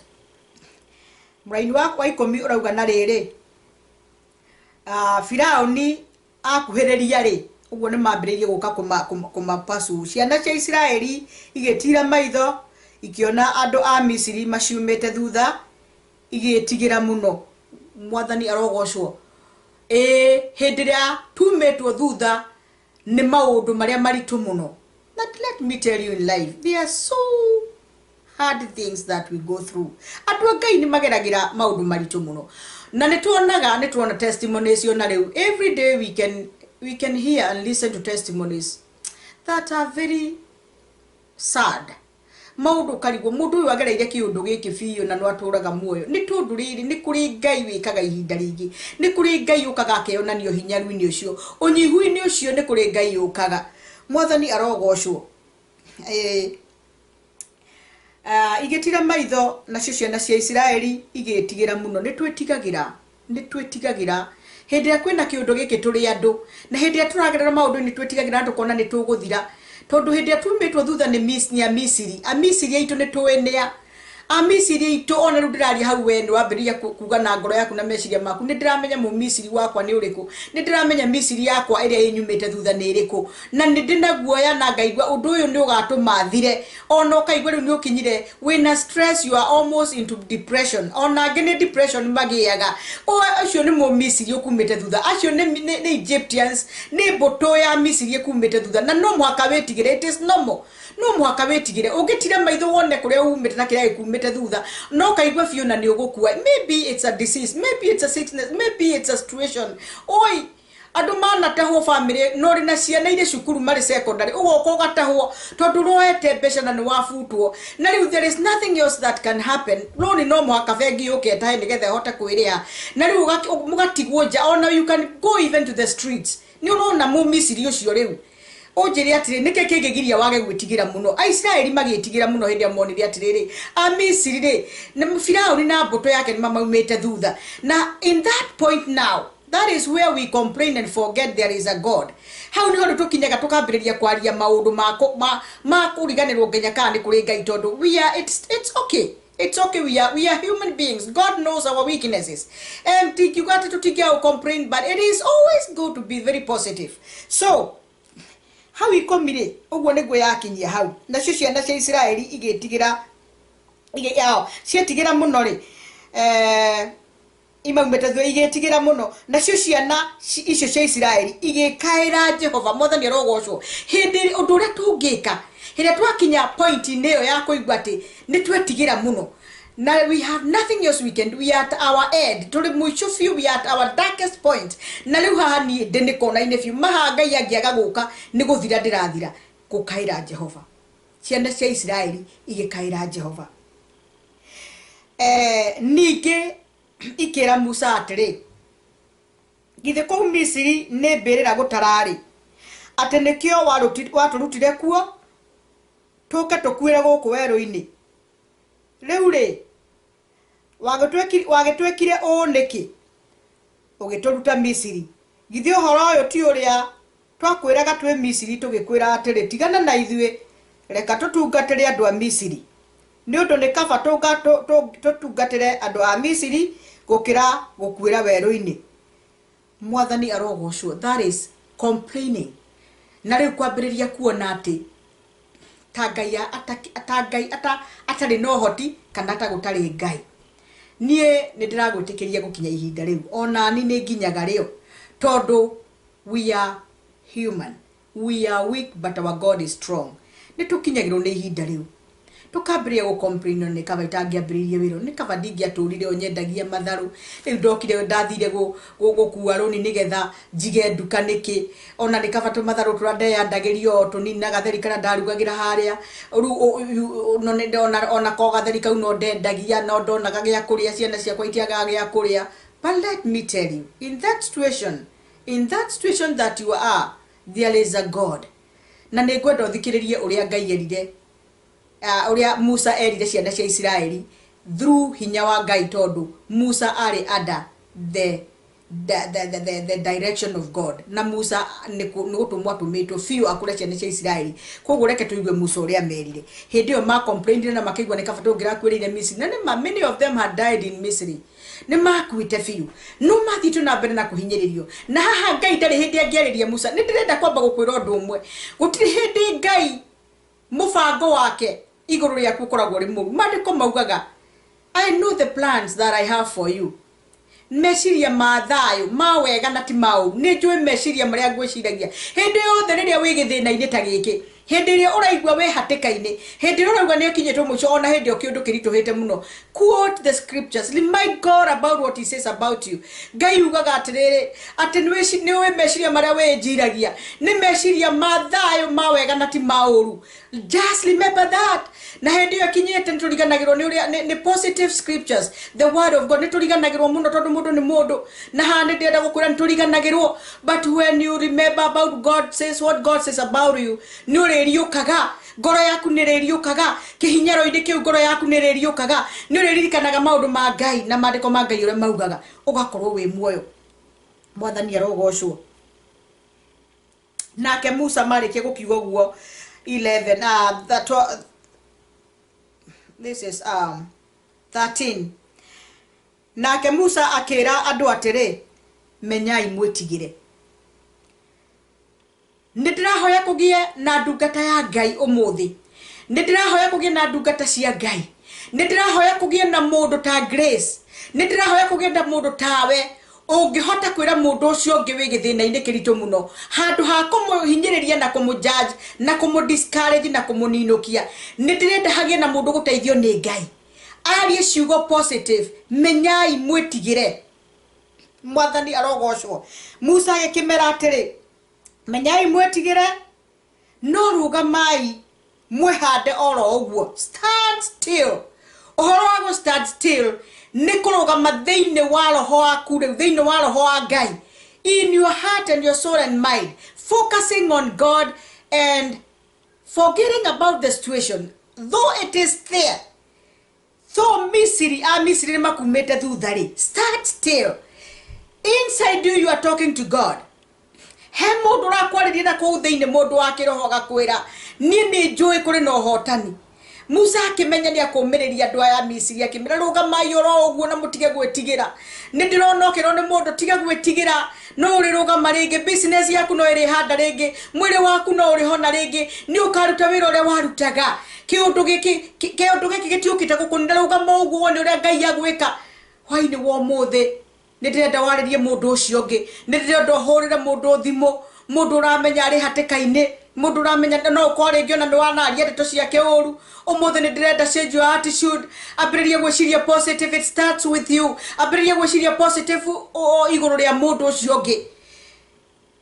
Mũraini wa 10 ũrauga, na rĩrĩ, Firauni akuhĩrĩria rĩ, ũguo nĩ mambĩrĩirie gũka kũmapacu, ciana cia Isiraeli igĩtira maitho, ikĩona andũ a Misiri maciumĩte thutha, igĩtigĩra mũno. Mwathani arogocwo. Ĩĩ, hĩndĩ ĩrĩa tumĩtwo thutha nĩ maũndũ marĩa maritũ mũno. But let me tell you, in life there are so hard things that we go through. Andũ a Ngai nĩ mageragĩra maũndũ maritũ mũno, na nĩ tuonaga, nĩ tuona testimonies ona rĩu. Every day we can hear and listen to testimonies that are very sad. Maũndũ ũkarigwo mũndũ ũyũ agereire kĩũndũ gĩkĩ biũ na no atũraga muoyo. Nĩ tondũ rĩrĩ, nĩ kũrĩ Ngai wĩkaga ihinda rĩngĩ, nĩ kũrĩ Ngai ũkaga akeyonania ũhinyaru-inĩ ũcio, ũnyihu-inĩ ũcio, nĩ kũrĩ Ngai ũkaga. Mwathani arogocwo. Igĩtira maitho, nacio ciana cia Isiraeli igĩtigĩra mũno. Nĩ twĩtigagĩra, nĩ twĩtigagĩra hĩndĩ ĩrĩa kwĩna kĩũndũ gĩkĩ tũrĩ andũ, na hĩndĩ ĩrĩa tũragerera maũndũ nĩ twĩtigagĩra na tũkona nĩ tũgũthira, tondũ hĩndĩ ĩrĩa tumĩtwo thutha nĩ nĩ Amisiri. Amisiri aitũ nĩ tũĩ nĩa Amisiri aitũ. Ona rĩu ndĩraria hau, we nĩ wambĩrĩria kuga na ngoro yaku na meciria maku, nĩ ndĩramenya Mũmisiri wakwa nĩ ũrĩkũ, nĩ ndĩramenya Misiri yakwa ĩrĩa ĩnyumĩte thutha nĩ ĩrĩkũ, na nĩ ndĩ na guoya na ngaigua ũndũ ũyũ nĩ ũgatũma thire. Ona ũkaigua rĩu nĩ ũkinyire wĩna stress, you are almost into depression. Ona angĩ nĩ depression magĩaga. Ũcio nĩ Mũmisiri ũkumĩte thutha, acio nĩ Egyptians, nĩ mbũtũ ya Misiri ĩkumĩte thutha, na no mũhaka wĩtigĩre. It is normal, no mũhaka wĩtigĩre. Ũngĩtira maitho wone kũrĩa umĩte na kĩrĩa gĩkumĩte thutha, no kaigua biũ na nĩ ũgũkua. Maybe it's a disease, maybe it's a sickness, maybe it's a situation. Oi, andũ manatahwo family, no rĩ na ciana irĩ cukuru marĩ secondary, ũgoka ũgatahwo tondũ ũroete mbeca na nĩ wabutwo, na rĩu there is nothing else that can happen. Rũni no mũhaka bengi yũke ĩtahe nĩgetha ĩhote kwĩrĩha, na rĩu mũgatigwo nja. Ona you can go even to the streets. Nĩ ũrona Mũmisiri ũcio rĩu? Ũnjĩre atĩrĩ, nĩkĩ kĩngĩgiria wage gwĩtigĩra mũno? Aisiraeli magĩtigĩra mũno hĩndĩ ĩrĩa monire atĩrĩrĩ, Amisiri rĩ na Firaũni na mbũtũ yake nĩ mamaumĩte thutha. Na in that point now, that is where we complain and forget there is a God. Hau niho rĩu tũkinyaga tũkambĩrĩria kwaria maũndũ ma kũriganĩrwo nginya kana nĩ kũrĩ Ngai, tondũ we are it's okay. It's okay, we are human beings. God knows our weaknesses. And tingiuga atĩ tũtingĩaga complain, but it is always good to be very positive. So, hau ikũmi rĩ, ũguo nĩguo yakinyia hau. Nacio ciana cia Isiraeli igĩtigĩra, yao cietigĩra mũno rĩ, imaumĩte thutha igĩtigĩra mũno. Nacio ciana icio cia Isiraeli igĩkaĩra Jehova. Mwathani arogocwo. Hĩndĩ ũndũ ũrĩa tũngĩka hĩrĩa twakinya point-inĩ ĩyo ya kũigua atĩ nĩ twetigĩra mũno na we have nothing else we can do, we are at our end, tũrĩ mũico biũ, we are at our darkest point, na rĩu haha niĩ ndĩ nĩ kona-inĩ biũ, maha Ngai angĩaga gũka nĩ gũthira ndĩrathira, gũkaĩra Jehova. Ciana cia Isiraeli igĩkaĩra Jehova. Ningĩ ikĩra Musa atĩrĩ, "Githĩ kũu Misiri nĩ mbĩrĩra gũtararĩ, atĩ nĩkĩo watũrutire kuo tũke tũkuĩre gũkũ werũ-inĩ? Rĩu rĩ, wagĩtwĩkire ũũ nĩkĩ ũgĩtũruta Misiri? Githĩ ũhoro ũyũ ti ũrĩa twakwĩraga twĩ Misiri, tũgĩkwĩra atĩrĩ, 'Tigana na ithuĩ, reka tũtungatĩre andũ a Misiri'? Nĩ ũndũ nĩ kaba tũtungatĩre andũ a Misiri gũkĩra gũkuĩra werũ-inĩ." Mwathani arogocwo. That is complaining. Na rĩu kwambĩrĩria kuona atĩ ta Ngai ta Ngai atarĩ na ũhoti kana ta gũtarĩ Ngai. Niĩ nĩ ndĩragwĩtĩkĩria gũkinya ihinda rĩu, ona ni nĩ nginyaga rĩo, tondũ we are human, we are weak, but our God is strong. Nĩ tũkinyagĩrwo nĩ ihinda rĩu tũkambĩrĩria gũ complain, nĩ kaba itangĩambĩrĩirie wĩra, nĩ kaba ndingĩatũrire o nyendagia matharũ, rĩu ndokire ndathire gũkua rũni nĩgetha njige nduka nĩkĩ? Ona nĩ kaba tũmatharũ tũrĩa ndeyandagĩrio o tũnini na gatheri karĩa ndarugagĩra harĩa rĩu ona ko gatheri kau no ndendagia, no ndonaga gĩa kũrĩa, ciana ciakwa itiagaga gĩa kũrĩa. But let me tell you, in that situation that you are, there is a God. Na nĩ ngwenda ũthikĩrĩrie ũrĩa Ngai erire, ũrĩa Musa erire ciana cia Isiraeli through hinya wa Ngai, tondũ Musa arĩ under the direction of God, na Musa nĩ gũtũmwo atũmĩtwo biũ akũre ciana cia Isiraeli. Koguo reke tũigue Musa ũrĩa merire hĩndĩ ĩyo ma complainire na makĩigua nĩ kaba tũngĩrakuĩrĩire Misiri. Na nĩma many of them had died in Misiri, nĩ makuĩte biũ, no mathiĩtwo na mbere na kũhinyĩrĩrio. Na haha Ngai ndarĩ hĩndĩ angĩarĩria Musa. Nĩ ndĩrenda kwamba gũkwĩra ũndũ ũmwe: gũtirĩ hĩndĩ Ngai mũbango wake igũrũ rĩaku ũkoragwo ũrĩ mũru. Maandĩko maugaga, "I know the plans that I have for you," meciria ma thayũ, ma wega na ti ma ũru. Nĩ njũĩ meciria marĩa ngwĩciragia. Hĩndĩ yothe rĩrĩa wĩ gĩthĩna-inĩ ta gĩkĩ, Hĩndĩ ĩrĩa ũraigua wĩ hatĩka-inĩ, hĩndĩ ĩrĩa ũraigua nĩ ũkinyĩtwo mũico, ona hĩndĩ ĩyo kĩũndũ kĩritũhĩte mũno, quote the scriptures, remind God about what he says about you. Ngai ugaga atĩrĩrĩ, atĩ nĩũĩ meciria marĩa wĩnjiragia, nĩ meciria ma thayũ, ma wega na ti ma ũru. Just remember that. Na hĩndĩ ĩyo ĩkinyĩte nĩ tũriganagĩrwo nĩ ũrĩa nĩ positive scriptures, the word of God, nĩ tũriganagĩrwo mũno tondũ mũndũ nĩ mũndũ. Na haha nĩ ndĩrenda gũkwĩra nĩ tũriganagĩrwo, but when you remember about God says what God says about you, nĩ ũrĩriũkaga, ngoro yaku nĩ ĩrĩriũkaga, kĩhinyaro-inĩ kĩu ngoro yaku nĩ ĩrĩriũkaga, nĩ ũrĩririkanaga maũndũ ma Ngai na maandĩko ma Ngai ũrĩa maugaga, ũgakorwo wĩ muoyo. Mwathani arogocwo. Nake Musa marĩkia gũkiuga ũguo 11, that, this is 13. Nake Musa akĩra andũ atĩrĩ, menyai mwĩtigĩre. Nĩ ndĩrahoya kũgĩe na ndungata ya Ngai ũmũthĩ, nĩ ndĩrahoya kũgĩe na ndungata cia Ngai, nĩ ndĩrahoya kũgĩe na mũndũ ta Grace, nĩ ndĩrahoya kũgĩe na mũndũ tawe ũngĩhota kwĩra mũndũ ũcio ũngĩ wĩ gĩthĩna-inĩ kĩritũ mũno, handũ ha kũmũhinyĩrĩria na kũmũjudge na kũmũ-discourage na kũmũninũkia. Nĩ ndĩrenda hagĩe na mũndũ gũteithio nĩ Ngai arie ciugo positive, menyai mwĩtigĩre. Mwathani arogocwo. Musa agĩkĩmera atĩrĩ, menyai mwĩtigĩre, no rũgamai mwĩhande oro ũguo. Stand still. Ũhoro wa gũ stand still nĩ kũrũgama thĩinĩ wa roho waku rĩu, thĩinĩ wa roho wa Ngai, in your heart and your soul and mind, focusing on God and forgetting about the situation, though it is there. So Misiri, a Misiri nĩ makumĩte thutha rĩ, stand still. Inside you, you are talking to God. He mũndũ ũrakwarĩria na kũu thĩinĩ, mũndũ wa kĩroho agakwĩra, niĩ nĩ njũĩ kũrĩ na ũhotani. Musa akĩmenya nĩ akũmĩrĩria andũ aya Misiri, akĩmĩra rũgamai oro ũguo na mũtige gwĩtigĩra. Nĩ ndĩrona ũkĩrwo nĩ mũndũ, tiga gwĩtigĩra, no ũrĩrũgama rĩngĩ, business yaku no ĩrĩhanda rĩngĩ, mwĩrĩ waku no ũrĩhona rĩngĩ, nĩ ũkaruta wĩra ũrĩa warutaga. Kĩũndũ gĩkĩ gĩtiũkĩte gũkũnina, rũgama ũguo wone ũrĩa Ngai agwĩka. Hwaĩ-inĩ wa ũmũthĩ nĩ ndĩrenda warĩrie mũndũ ũcio ũngĩ, nĩ ndĩrenda ũhũrĩre mũndũ thimũ, mũndũ ũramenya arĩ hatĩka-inĩ, mũndũ ũramenya no ũkorwo rĩngĩ ona nĩ wanaria ndeto ciake ũru. Ũmũthĩ nĩ ndĩrenda change your attitude, ambĩrĩria gwĩciria positive, it starts with you. Ambĩrĩria gwĩciria positive igũrũ rĩa mũndũ ũcio ũngĩ.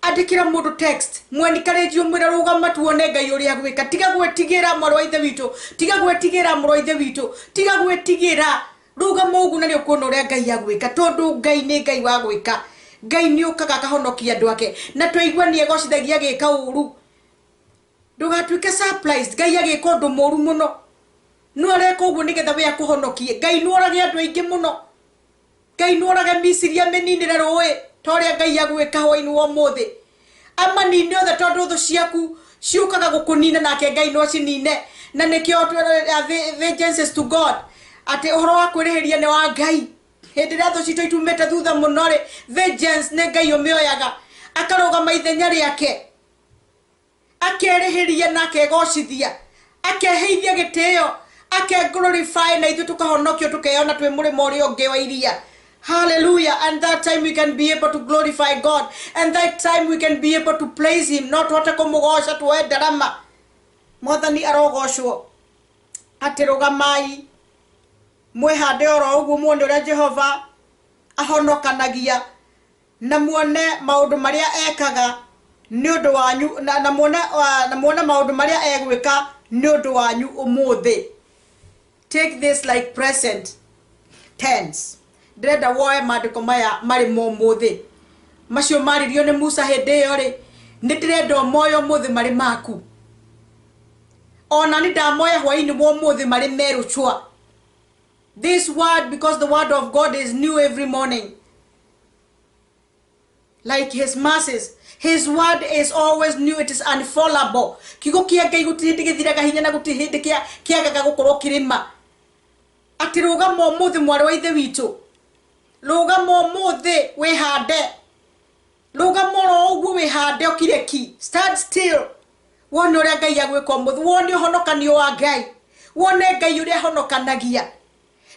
Andĩkĩra mũndũ text, mwenikaranjie ũmwĩre rũgama tuone Ngai ũrĩa agwĩka. Tiga gwĩtigĩra mwarĩ wa ithe witũ, tiga gwĩtigĩra mũrũ wa ithe witũ, tiga gwĩtigĩra, rũgama ũguo na nĩ ũkuona ũrĩa Ngai agwĩka, tondũ Ngai nĩ Ngai wa gwĩka. Ngai nĩ ũkaga akahonokia andũ ake, na twaigua nĩ egocithagia agĩka ũru. Ndũgatuĩke surprised Ngai agĩka ũndũ mũru mũno, no areka ũguo nĩgetha we akũhonokie. Ngai nĩ orage andũ aingĩ mũno, Ngai nĩ orage Misiri amĩninĩre rũĩ ta ũrĩa Ngai agwĩka hwaĩ-inĩ wa ũmũthĩ, amanine othe, tondũ thũ ciaku ciũkaga gũkũnina, nake Ngai no acinine. Na nĩkĩo vengeance is to God, atĩ ũhoro wa kwĩrĩhĩria nĩ wa Ngai. Hĩndĩ ĩrĩa thũ citũ itumĩte thutha mũno rĩ, vengeance nĩ Ngai ũmĩoyaga, akarũgama ithenya rĩake, akerĩhĩria na akegocithia, akeheithia gĩtĩo, ake-glorify, na ithuĩ tũkahonokio tũkeyona twĩ mũrĩmo ũrĩa ũngĩ wa iria. Hallelujah. And that time we can be able to glorify God, and that time we can be able to praise him. No tũhote kũmũgoca tuoe ndarama. Mwathani arogocwo. Atĩ rũgamai mwĩhande oro ũguo, muone ũrĩa Jehova ahonokanagia, na muone maũndũ marĩa ekaga nĩ ũndũ wanyu, na muone maũndũ marĩa egwĩka nĩ ũndũ wanyu ũmũthĩ. Take this like present tense. Ndĩrenda woe maandĩko maya marĩ ma ũmũthĩ, macio maririo nĩ Musa hĩndĩ ĩyo rĩ, nĩ ndĩrenda ũmoe ũmũthĩ marĩ maku. Ona nĩ ndamoya hwaĩ-inĩ wa ũmũthĩ marĩ merũ cua. This word, because the word of God is new every morning, like his mercies. His word is always new, it is unfallable. Kiugo kĩa Ngai gũtirĩ hĩndĩ gĩthiraga hinya, na gũtirĩ hĩndĩ kĩagaga gũkorwo kĩrĩma. Atĩ rũgama ũmũthĩ mwarĩ wa ithe witũ, rũgama ũmũthĩ wĩhande, rũgama oro ũguo wĩhande ũkire ki, stand still, wone ũrĩa Ngai agwĩka ũmũthĩ, wone ũhonokanio wa Ngai, wone Ngai ũrĩa ahonokanagia.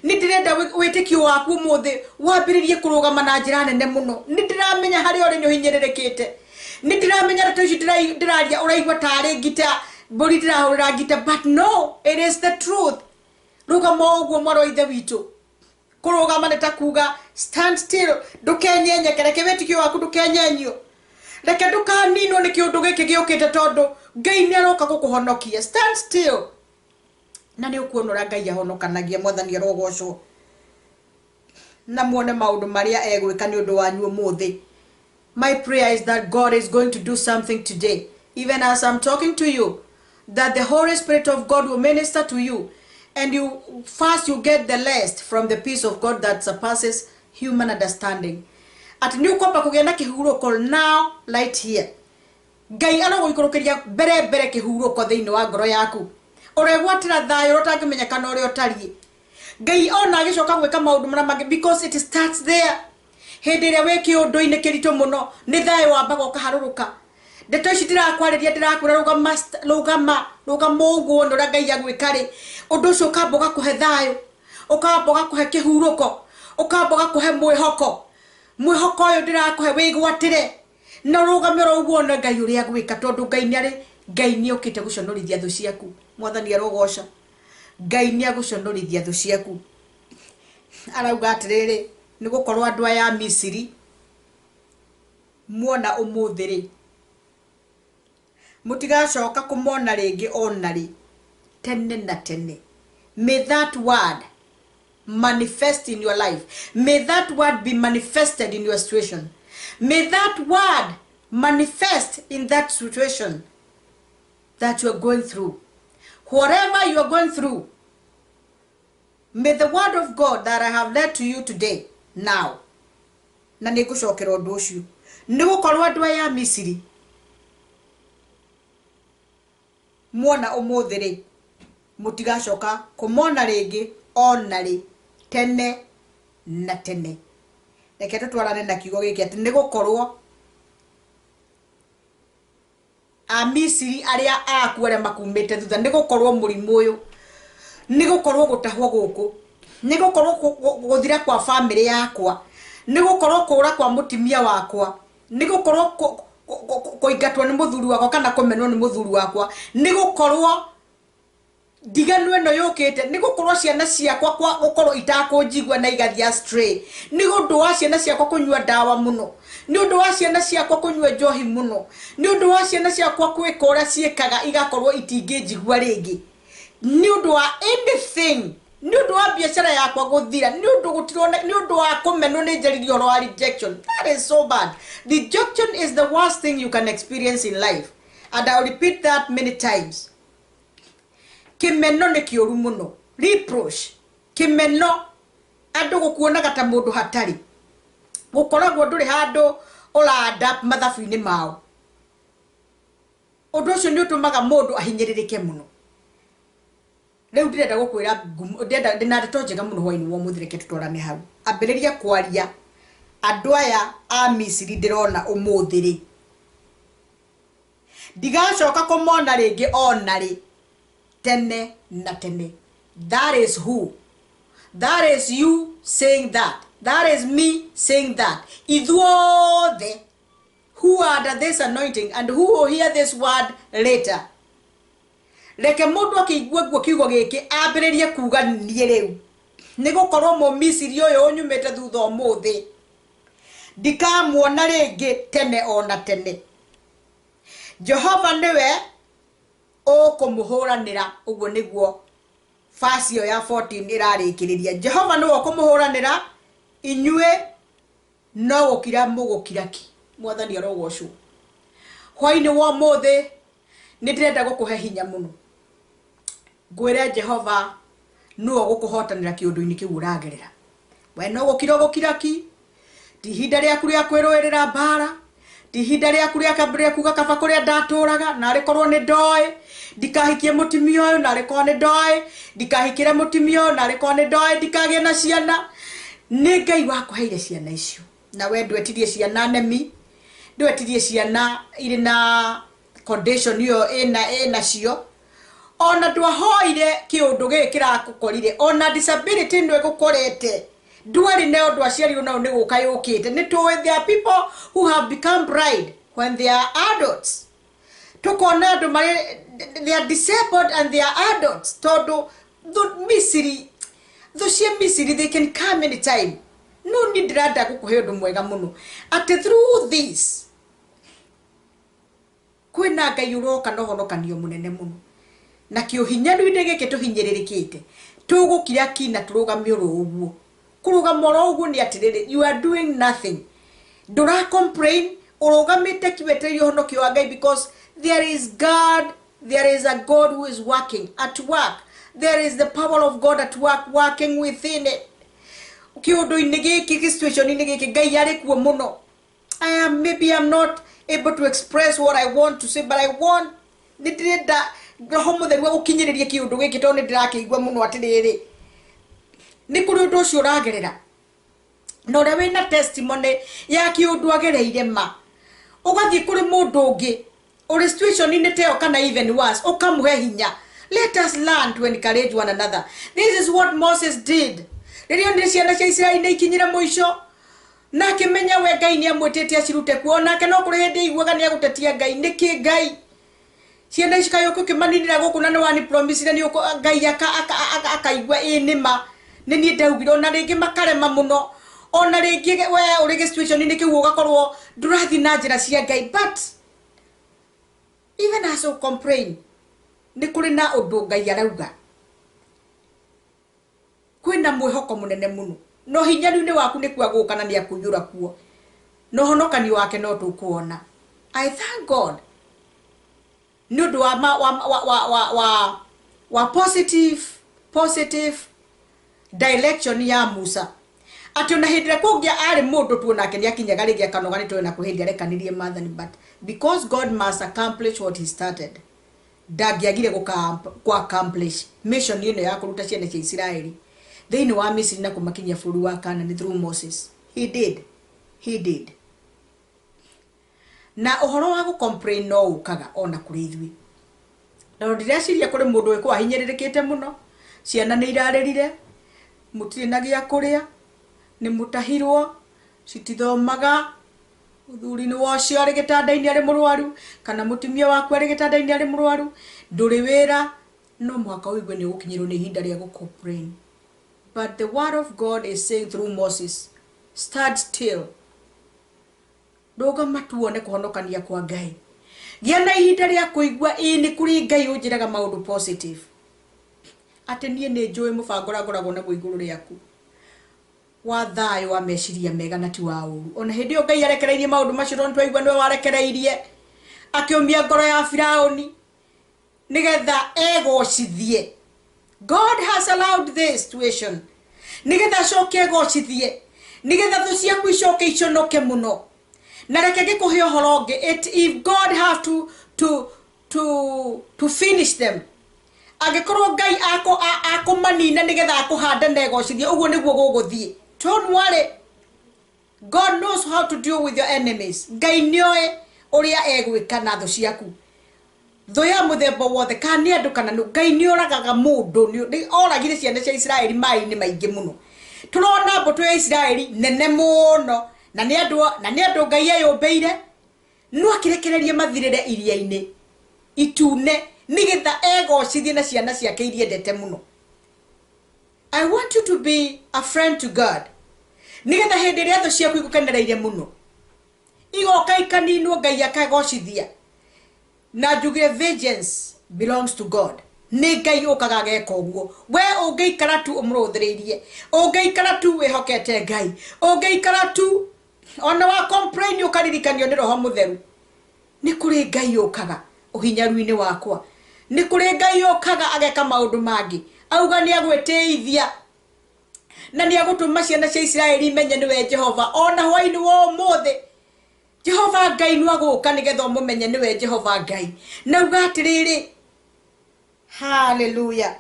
Nĩ ndĩrenda wĩtĩkio waku ũmũthĩ wambĩrĩrie kũrũgama na njĩra nene mũno. Nĩ ndĩramenya harĩa ũrĩ nĩ ũhinyĩrĩrĩkĩte, nĩ ndĩramenya ndeto ici ndĩraria ũraigua tarĩ ngita Mbũri ndĩrahũrĩra ngita, but no, it is the truth. Rũgama ũguo mwarĩ wa ithe witũ. Kũrũgama nĩ ta kuga stand still, ndũkenyenyeke, reke wĩtĩkio waku ndũkenyenyio, reke ndũkaninwo nĩ kĩũndũ gĩkĩ gĩũkĩte, tondũ Ngai nĩ aroka gũkũhonokia. Stand still na nĩ ũkuona ũrĩa Ngai ahonokanagia. Mwathani arogocwo. Na muone maũndũ marĩa egwĩka nĩ ũndũ wanyu ũmũthĩ. My prayer is that God is going to do something today, even as I'm talking to you, that the Holy Spirit of God will minister to you, and you first you get the rest from the peace of God that surpasses human understanding. Atĩ nĩ ũkwamba kũgĩa na kĩhurũko now, right here. Ngai arogũikũrũkĩria mbere mbere kĩhurũko thĩinĩ wa ngoro yaku, ũregwatĩra thayũ ũrĩa ũtangĩmenya kana ũrĩa ũtariĩ. Ngai ona agĩcoka gwĩka maũndũ marĩa mangĩ, because it starts there. Hĩndĩ ĩrĩa wĩ kĩũndũ-inĩ kĩritũ mũno, nĩ thayũ wambaga ũkaharũrũka. Ndeto ici ndĩrakwarĩria, ndĩrakwĩra rũgama, rũgama, rũgama ũguo wone ũrĩa Ngai agwĩka rĩ. Ũndũ ũcio ũkamba ũgakũhe thayũ, ũkamba ũgakũhe kĩhurũko, ũkamba ũgakũhe mwĩhoko. Mwĩhoko ũyũ ndĩrakũhe wĩgwatĩre na ũrũgame oro ũguo wone Ngai ũrĩa agwĩka, tondũ Ngai nĩ arĩ, Ngai nĩ okĩte gũconorithia thũ ciaku. Mwathani arogoca. Ngai nĩ agũconorithia thũ ciaku. Arauga atĩrĩrĩ, nĩ gũkorwo andũ aya a Misiri muona ũmũthĩ rĩ, mũtigacoka kũmona rĩngĩ ona rĩ, tene na tene. May that word manifest in your life. May that word be manifested in your situation. May that word manifest in that situation that you are going through. Whatever you are going through, may the word of God that I have led to you today now, na nĩ ngũcokera ũndũ ũcio, nĩ gũkorwo andũ aya a Misiri muona ũmũthĩ rĩ, mũtigacoka kũmona rĩngĩ ona rĩ, tene na tene. Reke tũtwarane na kiugo gĩkĩ atĩ nĩ gũkorwo Amisiri arĩa aku arĩa makumĩte thutha, nĩ gũkorwo mũrimũ ũyũ, nĩ gũkorwo gũtahwo gũkũ, nĩ gũkorwo gũthira kwa bamĩrĩ yakwa, nĩ gũkorwo kũra kwa mũtimia wakwa, nĩ gũkorwo kũingatwo nĩ mũthuri wakwa kana kũmenwo nĩ mũthuri wakwa, nĩ gũkorwo ndigano ĩno yũkĩte, nĩ gũkorwo ciana ciakwa kwa gũkorwo itakũnjigua na igathiĩ astray, nĩ ũndũ wa ciana ciakwa kũnyua ndawa mũno, nĩ ũndũ wa ciana ciakwa kũnyua njohi mũno, nĩ ũndũ wa ciana ciakwa gwĩka ũrĩa ciĩkaga igakorwo itingĩnjigua rĩngĩ, nĩ ũndũ wa anything, nĩ ũndũ wa biacara yakwa gũthira, nĩ ũndũ gũtirona, nĩ ũndũ wa kũmenwo. Nĩ njaririe ũhoro wa rejection. That is so bad. Rejection is the worst thing you can experience in life, and I will repeat that many times. Kĩmeno nĩ kĩũru mũno. Reproach, kĩmeno, andũ gũkuonaga ta mũndũ hatarĩ, gũkoragwo ndũrĩ handũ ũranda mathabu-inĩ mao. Ũndũ ũcio nĩ ũtũmaga mũndũ ahinyĩrĩrĩke mũno. Rĩu ndĩrenda gũkwĩra, ndĩrenda, ndĩna ndeto njega mũno hwainĩ wa ũmũthĩ. Reke tũtwarane hau. Ambĩrĩria kwaria, andũ aya a Misiri ndĩrona ũmũthĩ rĩ, ndigacoka kũmona rĩngĩ ona rĩ, tene na tene. That is who? That is you saying that. That is me saying that. Ithuothe who are under this anointing and who will hear this word later, reke mũndũ akĩigua guo kiugo gĩkĩ ambĩrĩrie kuga, niĩ rĩu nĩ gũkorwo mũmisiri ũyũ ũnyumĩte thutha ũmũthĩ ndikamuona rĩngĩ tene ona tene. Jehova nĩwe ũkũmũhũranĩra. Ũguo nĩguo verse ĩyo ya 14 ĩrarĩkĩrĩria. Jehova nĩwe ũkũmũhũranĩra, inyuĩ no gũkira mũgũkira ki. Mwathani arogocwo. Hwainĩ wa ũmũthĩ nĩ ndĩrenda gũkũhe hinya mũno, ngwĩre Jehova nĩwe ũgũkũhotanĩra kĩũndũ-inĩ kĩu ũragerera. We no gũkira ũgũkira ki. Ti ihinda rĩaku rĩa kwĩrũĩrĩra mbara, ti ihinda rĩaku rĩa kambĩrĩria kuga, kaba kũrĩa ndatũraga, narĩ korwo nĩ ndoĩ ndikahikie mũtumia ũyũ, narĩ korwo nĩ ndoĩ ndikahikĩre mũtumia ũyũ, narĩ korwo nĩ ndoĩ ndikagĩe na ciana. Nĩ Ngai wakũheire ciana icio, na we ndwetirie ciana nemi, ndwetirie ciana irĩ na condition ĩyo ĩna cio. Ona ndwahoire kĩũndũ gĩkĩ kĩrakũkorire, ona disability ĩno ĩgũkorete ndwarĩ nayo, ndwaciarirwo nayo, nĩ gũka yũkĩte. Nĩ tũĩ there are people who have become blind when they are adults. Tukona andu mari they are disabled and they are adults tondu Misiri thu cia Misiri they can come anytime. No ni ndirenda gukuhe undu mwega muno ati through this kwina Ngai uroka na uhonokanio munene muno na kiuhinyaru-inĩ gĩkĩ tũhinyĩrĩrĩkĩte tũgũkira ki na tũrũgame oro ũguo. Kũrũgama oro ũguo nĩ atĩrĩrĩ, you are doing nothing, ndũra complain, ũrũgamĩte kiwetereire ũhonokio wa Ngai, because there is God, there is a God who is working at work, there is the power of God at work working within it. Kĩũndũ-inĩ gĩkĩ, situation-inĩ gĩkĩ, Ngai arĩ kuo mũno. I am, maybe I'm not able to express what I want to say, but I want nĩ ndĩrenda Roho Mũtheru agũkinyĩrĩrie kĩũndũ gĩkĩ tondũ nĩ ndĩrakĩigua mũno atĩrĩrĩ nĩ kũrĩ ũndũ ũcio ũragerera na ũrĩa wĩna testimony ya kĩũndũ agereire ma ũgathiĩ kũrĩ mũndũ ũngĩ ũrĩ situation-inĩ ta ĩyo kana even worse ũkamũhe hinya. Let us learn to encourage one another. This is what Moses did. Rĩrĩa onire ciana cia Isiraeli nĩ ikinyire mũico na akĩmenya we Ngai nĩ amwĩtĩte acirute kuo, nake no kũrĩ hĩndĩ aiguaga nĩ agũtetia Ngai, nĩkĩ Ngai ciana ici kaĩ ũkũkĩmaninĩra gũkũ na nĩ wani promise nĩ Ngai akaigua ĩ nĩma nĩ niĩ ndaugire, ona rĩngĩ makarema mũno, ona rĩngĩ we ũrĩ situation-inĩ kĩu ũgakorwo ndũrathiĩ na njĩra cia Ngai, but even as you complain nĩ kũrĩ na ũndũ Ngai arauga kwĩna mwĩhoko mũnene mũno no hinyaru-inĩ waku nĩ kuo gũka na nĩ akũiyũra kuo no honokanio wake no tũkuona. I thank God nĩ ũndũ wa wa wa wa wa wa positive direction ya Musa atĩ ona hĩndĩ ĩrĩa kũngĩa arĩ mũndũ tu onake nĩ akinyaga rĩngĩ akanoga nĩ tũĩ na kwĩ hĩndĩ arekanirie maathani, but because God must accomplish what he started ndangĩagire gũ accomplish mission ĩno ya kũruta ciana cia Isiraeli thĩinĩ wa Misiri na kũmakinyia bũrũri wa Kanani through Moses. He did. He did. Na ũhoro wa gũ complain no ũkaga ona kũrĩ ithuĩ. Na ndĩreciria kũrĩ mũndũ wĩkũ ahinyĩrĩrĩkĩte mũno, ciana nĩ irarĩrire, mũtirĩ na gĩa kũrĩa, nĩ mũtahirwo, citithomaga, mũthuri nĩ wocio arĩ gĩtanda-inĩ arĩ mũrwaru, kana mũtumia waku arĩ gĩtanda-inĩ arĩ mũrwaru, ndũrĩ wĩra, no mũhaka ũigue nĩ ũgũkinyĩrwo nĩ ihinda rĩa gũ complain. But the word of God is saying through Moses, stand still. Rũgama tuone kũhonokania kwa Ngai. Gĩa na ihinda rĩa kũigua ĩ nĩ kũrĩ Ngai ũnjĩraga maũndũ positive. Atĩ niĩ nĩ njũĩ mũbango ũrĩa ngoragwo naguo igũrũ rĩaku wa thayũ wa meciria mega na ti wa ũru. Ona hĩndĩ ĩyo Ngai arekereirie maũndũ macio tondũ twaigua nĩwe warekereirie akĩũmia ngoro ya Firaũni nĩgetha egocithie. God has allowed this situation nĩgetha acoke egocithie, nĩgetha thũ ciaku icoke iconoke mũno. Na reke ngĩkũhe ũhoro ũngĩ, if God have to finish them, angĩkorwo Ngai akũmanina nĩgetha akũhande na egocithie, ũguo nĩguo gũgũthiĩ. Don't worry, God knows how to deal with your enemies. Ngai nĩoĩ ũrĩa egwĩka na thũ ciaku, thũ ya mũthemba wothe, kana nĩ andũ kana nũ. Ngai nĩoragaga mũndũ, nĩ oragire ciana cia Isiraeli maĩ-inĩ maingĩ mũno. Tũrona mbũtũ ya Isiraeli nene mũno na nĩ andũ Ngai eyũmbĩire, no akĩrekereria mathirĩre iria-inĩ itune nĩgetha egocithie na ciana ciake iria endete mũno. I want you to be a friend to God nĩgetha hĩndĩ ĩrĩa thũ ciaku igũkenereire mũno igoka ikaninwo, Ngai akagocithia. Na njugire vengeance belongs to God. Nĩ Ngai ũkaga ageka ũguo. We ũngĩikara tu ũmũrũthĩrĩirie, ũngĩikara tu wĩhokete Ngai, ũngĩikara tu ona wa complain ũkaririkanio nĩ Roho Mũtheru, nĩ kũrĩ Ngai ũkaga ũhinyaru-inĩ wakwa, nĩ kũrĩ Ngai ũkaga ageka maũndũ mangĩ, auga nĩ agwĩtĩithia na nĩ agũtũma ciana cia Isiraeli imenye nĩwe Jehova. Ona hwaĩ-inĩ wa ũmũthĩ Jehova Ngai nĩ agũka nĩgetha ũmũmenye nĩwe Jehova Ngai. Na uga atĩrĩrĩ, haleluya,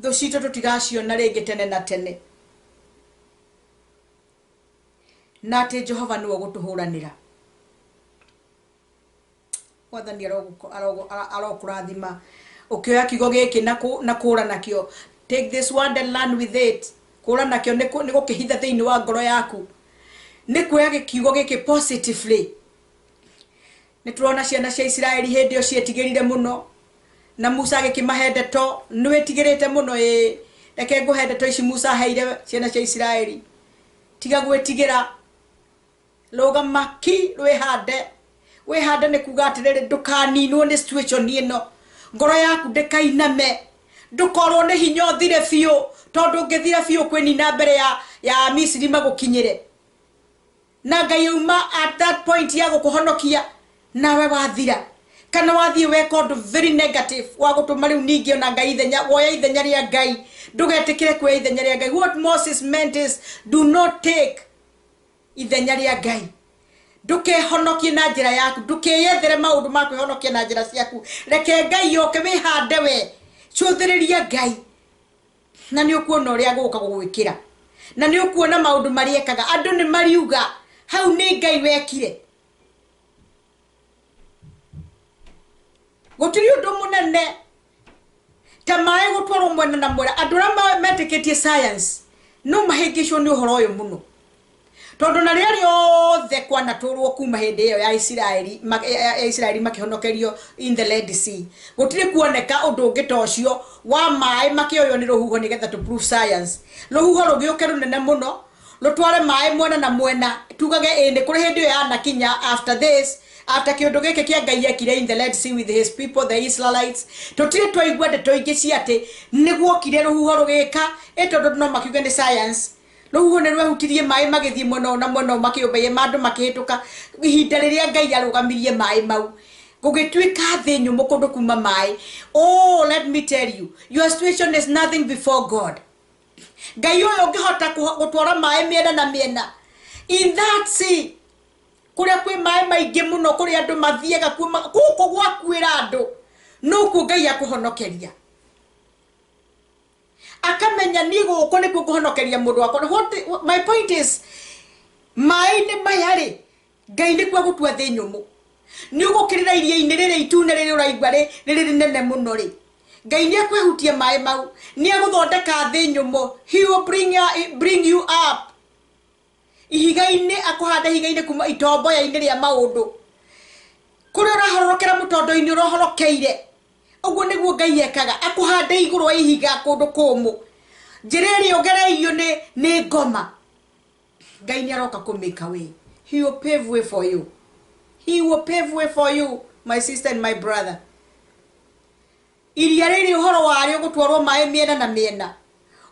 thũ citũ tũtigaciona rĩngĩ tene na tene, na atĩ Jehova nĩwe ũgũtũhũranĩra. Mwathani arokũrathima ũkĩoya kiugo gĩkĩ na kũra nakĩo. Take this word and learn with it. Kũra nakĩo nĩ gũkĩhitha thĩinĩ wa ngoro yaku, nĩ kuoya kiugo gĩkĩ positively. Nĩ tũrona ciana cia Isiraeli hĩndĩ ĩyo ciĩtigĩrire mũno, na Musa agĩkĩmahe ndeto. Nĩ wĩtigĩrĩte mũno? Ĩĩ, reke ngũhe ndeto ici Musa aheire ciana cia Isiraeli. Tiga gwĩtigĩra, rũgama ki, wĩhande. Wĩhande nĩ kuga atĩrĩrĩ, ndũkaninwo nĩ situation ĩno, ngoro yaku ndĩkainame, ndũkorwo nĩ hinya ũthire biũ, tondũ ũngĩthira biũ kwĩnina mbere ya Misiri magũkinyĩre. Na Ngai auma at that point ya gũkũhonokia, nawe wathira kana wathiĩ weka ũndũ very negative wa gũtũma rĩu ningĩ ona Ngai ithenya, woya ithenya rĩa Ngai. Ndũgetĩkĩre kuoya ithenya rĩa Ngai. What Moses meant is, do not take ithenya rĩa Ngai. Ndũkehonokie na njĩra yaku, ndũkeyethere maũndũ ma kwĩhonokia na njĩra ciaku. Reke Ngai oke. Wĩhande we, cũthĩrĩria Ngai, na nĩ ũkuona ũrĩa gũka gũgwĩkĩra, na nĩ ũkuona maũndũ marĩa ekaga. Andũ nĩ mariuga hau nĩ Ngai wekire. Gũtirĩ ũndũ mũnene ta maĩ gũtwarwo mwena na mwena. Andũ arĩa metĩkĩtie science no mahĩngĩcwo nĩ ũhoro ũyũ mũno, tondũ na rĩrĩa rĩothe kwanatũrwo kuma hĩndĩ ĩyo ya Isiraeli ya Isiraeli makĩhonokerio in the Red Sea, gũtirĩ kuoneka ũndũ ũngĩ ta ũcio wa maĩ makĩoywo nĩ rũhuho nĩgetha to prove science. Rũhuho rũgĩũke rũnene mũno rũtware maĩ mwena na mwena, tugage ĩ nĩ kũrĩ hĩndĩ ĩyo yanakinya. After this, after kĩũndũ gĩkĩ kĩa Ngai ekire in the Red Sea with his people, the Israelites, tũtirĩ twaigua ndeto ingĩ cia atĩ nĩ guokire rũhuho rũgĩka ĩ, tondũ no makiuge nĩ science. Rũhuho nĩ rwehutirie maĩ magĩthiĩ mwena ũyũ na mwena ũyũ, makĩũmbaie mandũ makĩhĩtũka. Ihinda rĩrĩa Ngai arũgamirie maĩ mau, gũgĩtuĩka thĩ nyũmũ kũndũ kuma maĩ. Oh, let me tell you, your situation is nothing before God. Ngai ũyũ ũngĩhota gũtwara maĩ mĩena na mĩena in that sea, kũrĩa kwĩ maĩ maingĩ mũno, kũrĩa andũ mathiaga kuo gũkũ gwakuĩra andũ, nokuo Ngai akũhonokeria. Akamenya niĩ gũkũ nĩkuo ngũhonokeria mũndũ wakwa. What my point is, maĩ-inĩ maya rĩ, Ngai nĩkuo agũtua thĩ nyũmũ. Nĩ ũgũkĩrĩra iria-inĩ rĩrĩ itune rĩrĩ ũraigua rĩ rĩrĩ rĩnene mũno rĩ, Ngai nĩ ekwehutia maĩ mau, nĩ egũthondeka thĩ nyũmũ. He will bring you up ihiga-inĩ, akũhanda ihiga-inĩ kuma itomboya-inĩ rĩa maũndũ kũrĩa ũrahororokera mũtondo-inĩ ũrohorokeire. Ũguo nĩguo Ngai ekaga, akũhande igũrũ wa ihiga kũndũ kũmũ. Njĩra ĩrĩa ũgereirio nĩ ngoma, Ngai nĩ aroka kũ make a way. He will pave way for you. He will pave way for you, my sister and my brother. Iria rĩrĩ ũhoro warĩo gũtwarwo maĩ mĩena na mĩena,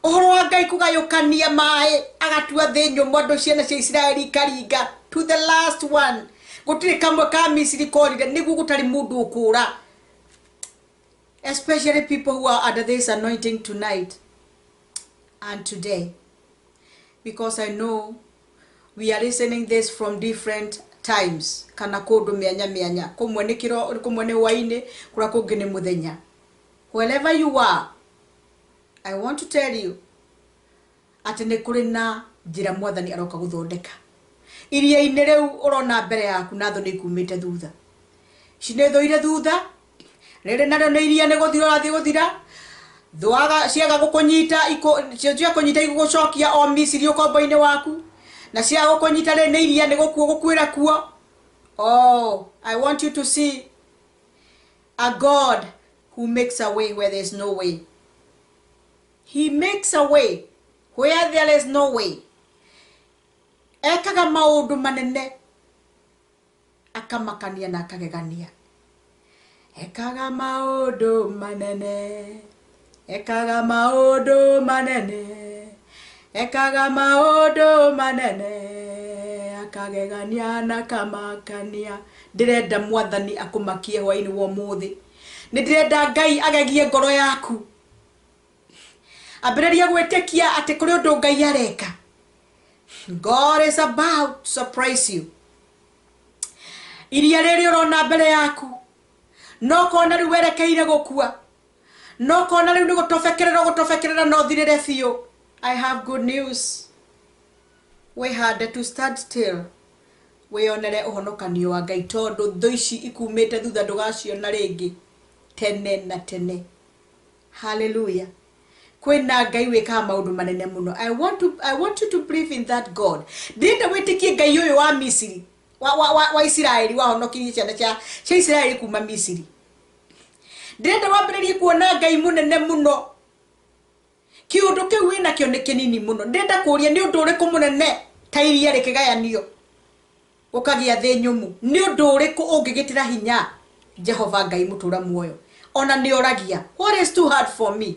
ũhoro wa Ngai kũgayũkania maĩ agatua thĩ nyũmũ, andũ ciana cia Isiraeli ikaringa to the last one, gũtirĩ kamwe ka Misiri korire. Nĩguo gũtarĩ mũndũ ũkũra, especially people who are under this anointing tonight and today, because I know we are listening this from different times kana kũndũ mĩanya mĩanya. Kũmwe nĩ kĩro, kũmwe nĩ hwaĩ-inĩ, kũrĩa kũngĩ nĩ mũthenya. Wherever you are, I want to tell you atĩ nĩ kũrĩ na njĩra Mwathani aroka gũthondeka iria-inĩ rĩu ũrona mbere yaku, na thũ nĩ ikumĩte thutha. Ici nĩ thũ irĩ thutha, rĩrĩ narĩo nĩ iria nĩ gũthira ũrathiĩ gũthira. Thwaga ciaga gũkũnyita, cio ciakũnyita igũgũcokia o Misiri ũkombo-inĩ waku, na ciaga gũkũnyita rĩ, nĩ iria nĩ gũkuo gũkuĩra kuo. Oh, I want you to see a God who makes a way where there is no way. He makes a way where there is no way. Ekaga maũndũ manene, akamakania na akagegania. Ekaga maũndũ manene, ekaga maũndũ manene, ekaga maũndũ manene, akagegania na akamakania. Ndĩrenda Mwathani akũmakie hwaĩ-inĩ wa ũmũthĩ. Nĩ ndĩrenda Ngai agegie ngoro yaku. Ambĩrĩria gwĩtĩkia atĩ kũrĩ ũndũ Ngai areka. God is about to surprise you. Iria rĩrĩ ũrona mbere yaku, no kona rĩu werekeire gũkua, no kona rĩu nĩ gũtobekerera gũtobekerera, no thirĩre biũ, I have good news. Wĩhande to stand still, wĩyonere ũhonokanio wa Ngai, tondũ thũ ici ikumĩte thutha ndũgaciona rĩngĩ tene na tene. Hallelujah. Kwĩna Ngai wĩkaga maũndũ manene mũno. I want you to believe in that God. Ndĩrenda wĩtĩkie Ngai ũyũ wa Misiri. wa Isiraeli, wahonokirie ciana cia Isiraeli kuma Misiri. Ndĩrenda wambĩrĩrie kuona Ngai mũnene mũno. Kĩũndũ kĩu wĩnakĩo nĩ kĩnini mũno. Ndĩrenda kũũria nĩ ũndũ ũrĩkũ mũnene ta iria rĩkĩgayanio gũkagĩa thĩ nyũmũ, nĩ ũndũ ũrĩkũ ũngĩgĩtĩra hinya Jehova Ngai mũtũra muoyo? Ona nĩ oragia, what is too hard for me?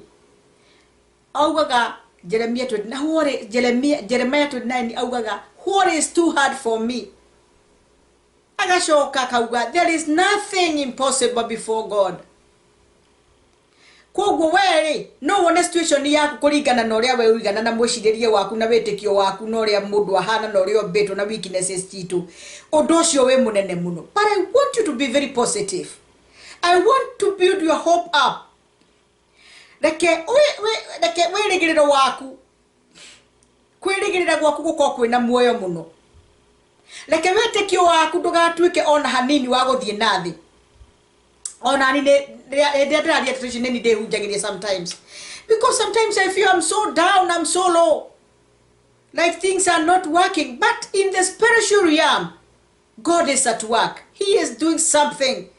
Augaga Jeremiah 29, Jeremiah 29 augaga, what is too hard for me? Agacoka akauga, there is nothing impossible before God. Koguo we-rĩ, no wone situation yaku kũringana na ũrĩa we ũigana na mwĩcirĩrie waku na wĩtĩkio waku na ũrĩa mũndũ ahana na ũrĩa ũmbĩtwo na weaknesses citũ. Ũndũ ũcio wĩ mũnene mũno. But I want you to be very positive. I want to build your hope up. Reke wĩrĩgĩrĩro waku, kwĩrĩgĩrĩra gwaku gũkorwo kwĩna muoyo mũno. Reke wĩtĩkio waku ndũgatuĩke ona hanini wa gũthiĩ na thĩ. Ona ni rĩrĩa ndĩraria ndeto ici nĩ ndĩhunjagĩria sometimes, because sometimes I feel I'm so down, I'm so low, like things are not working. But in the spiritual realm, God is at work. He is doing something.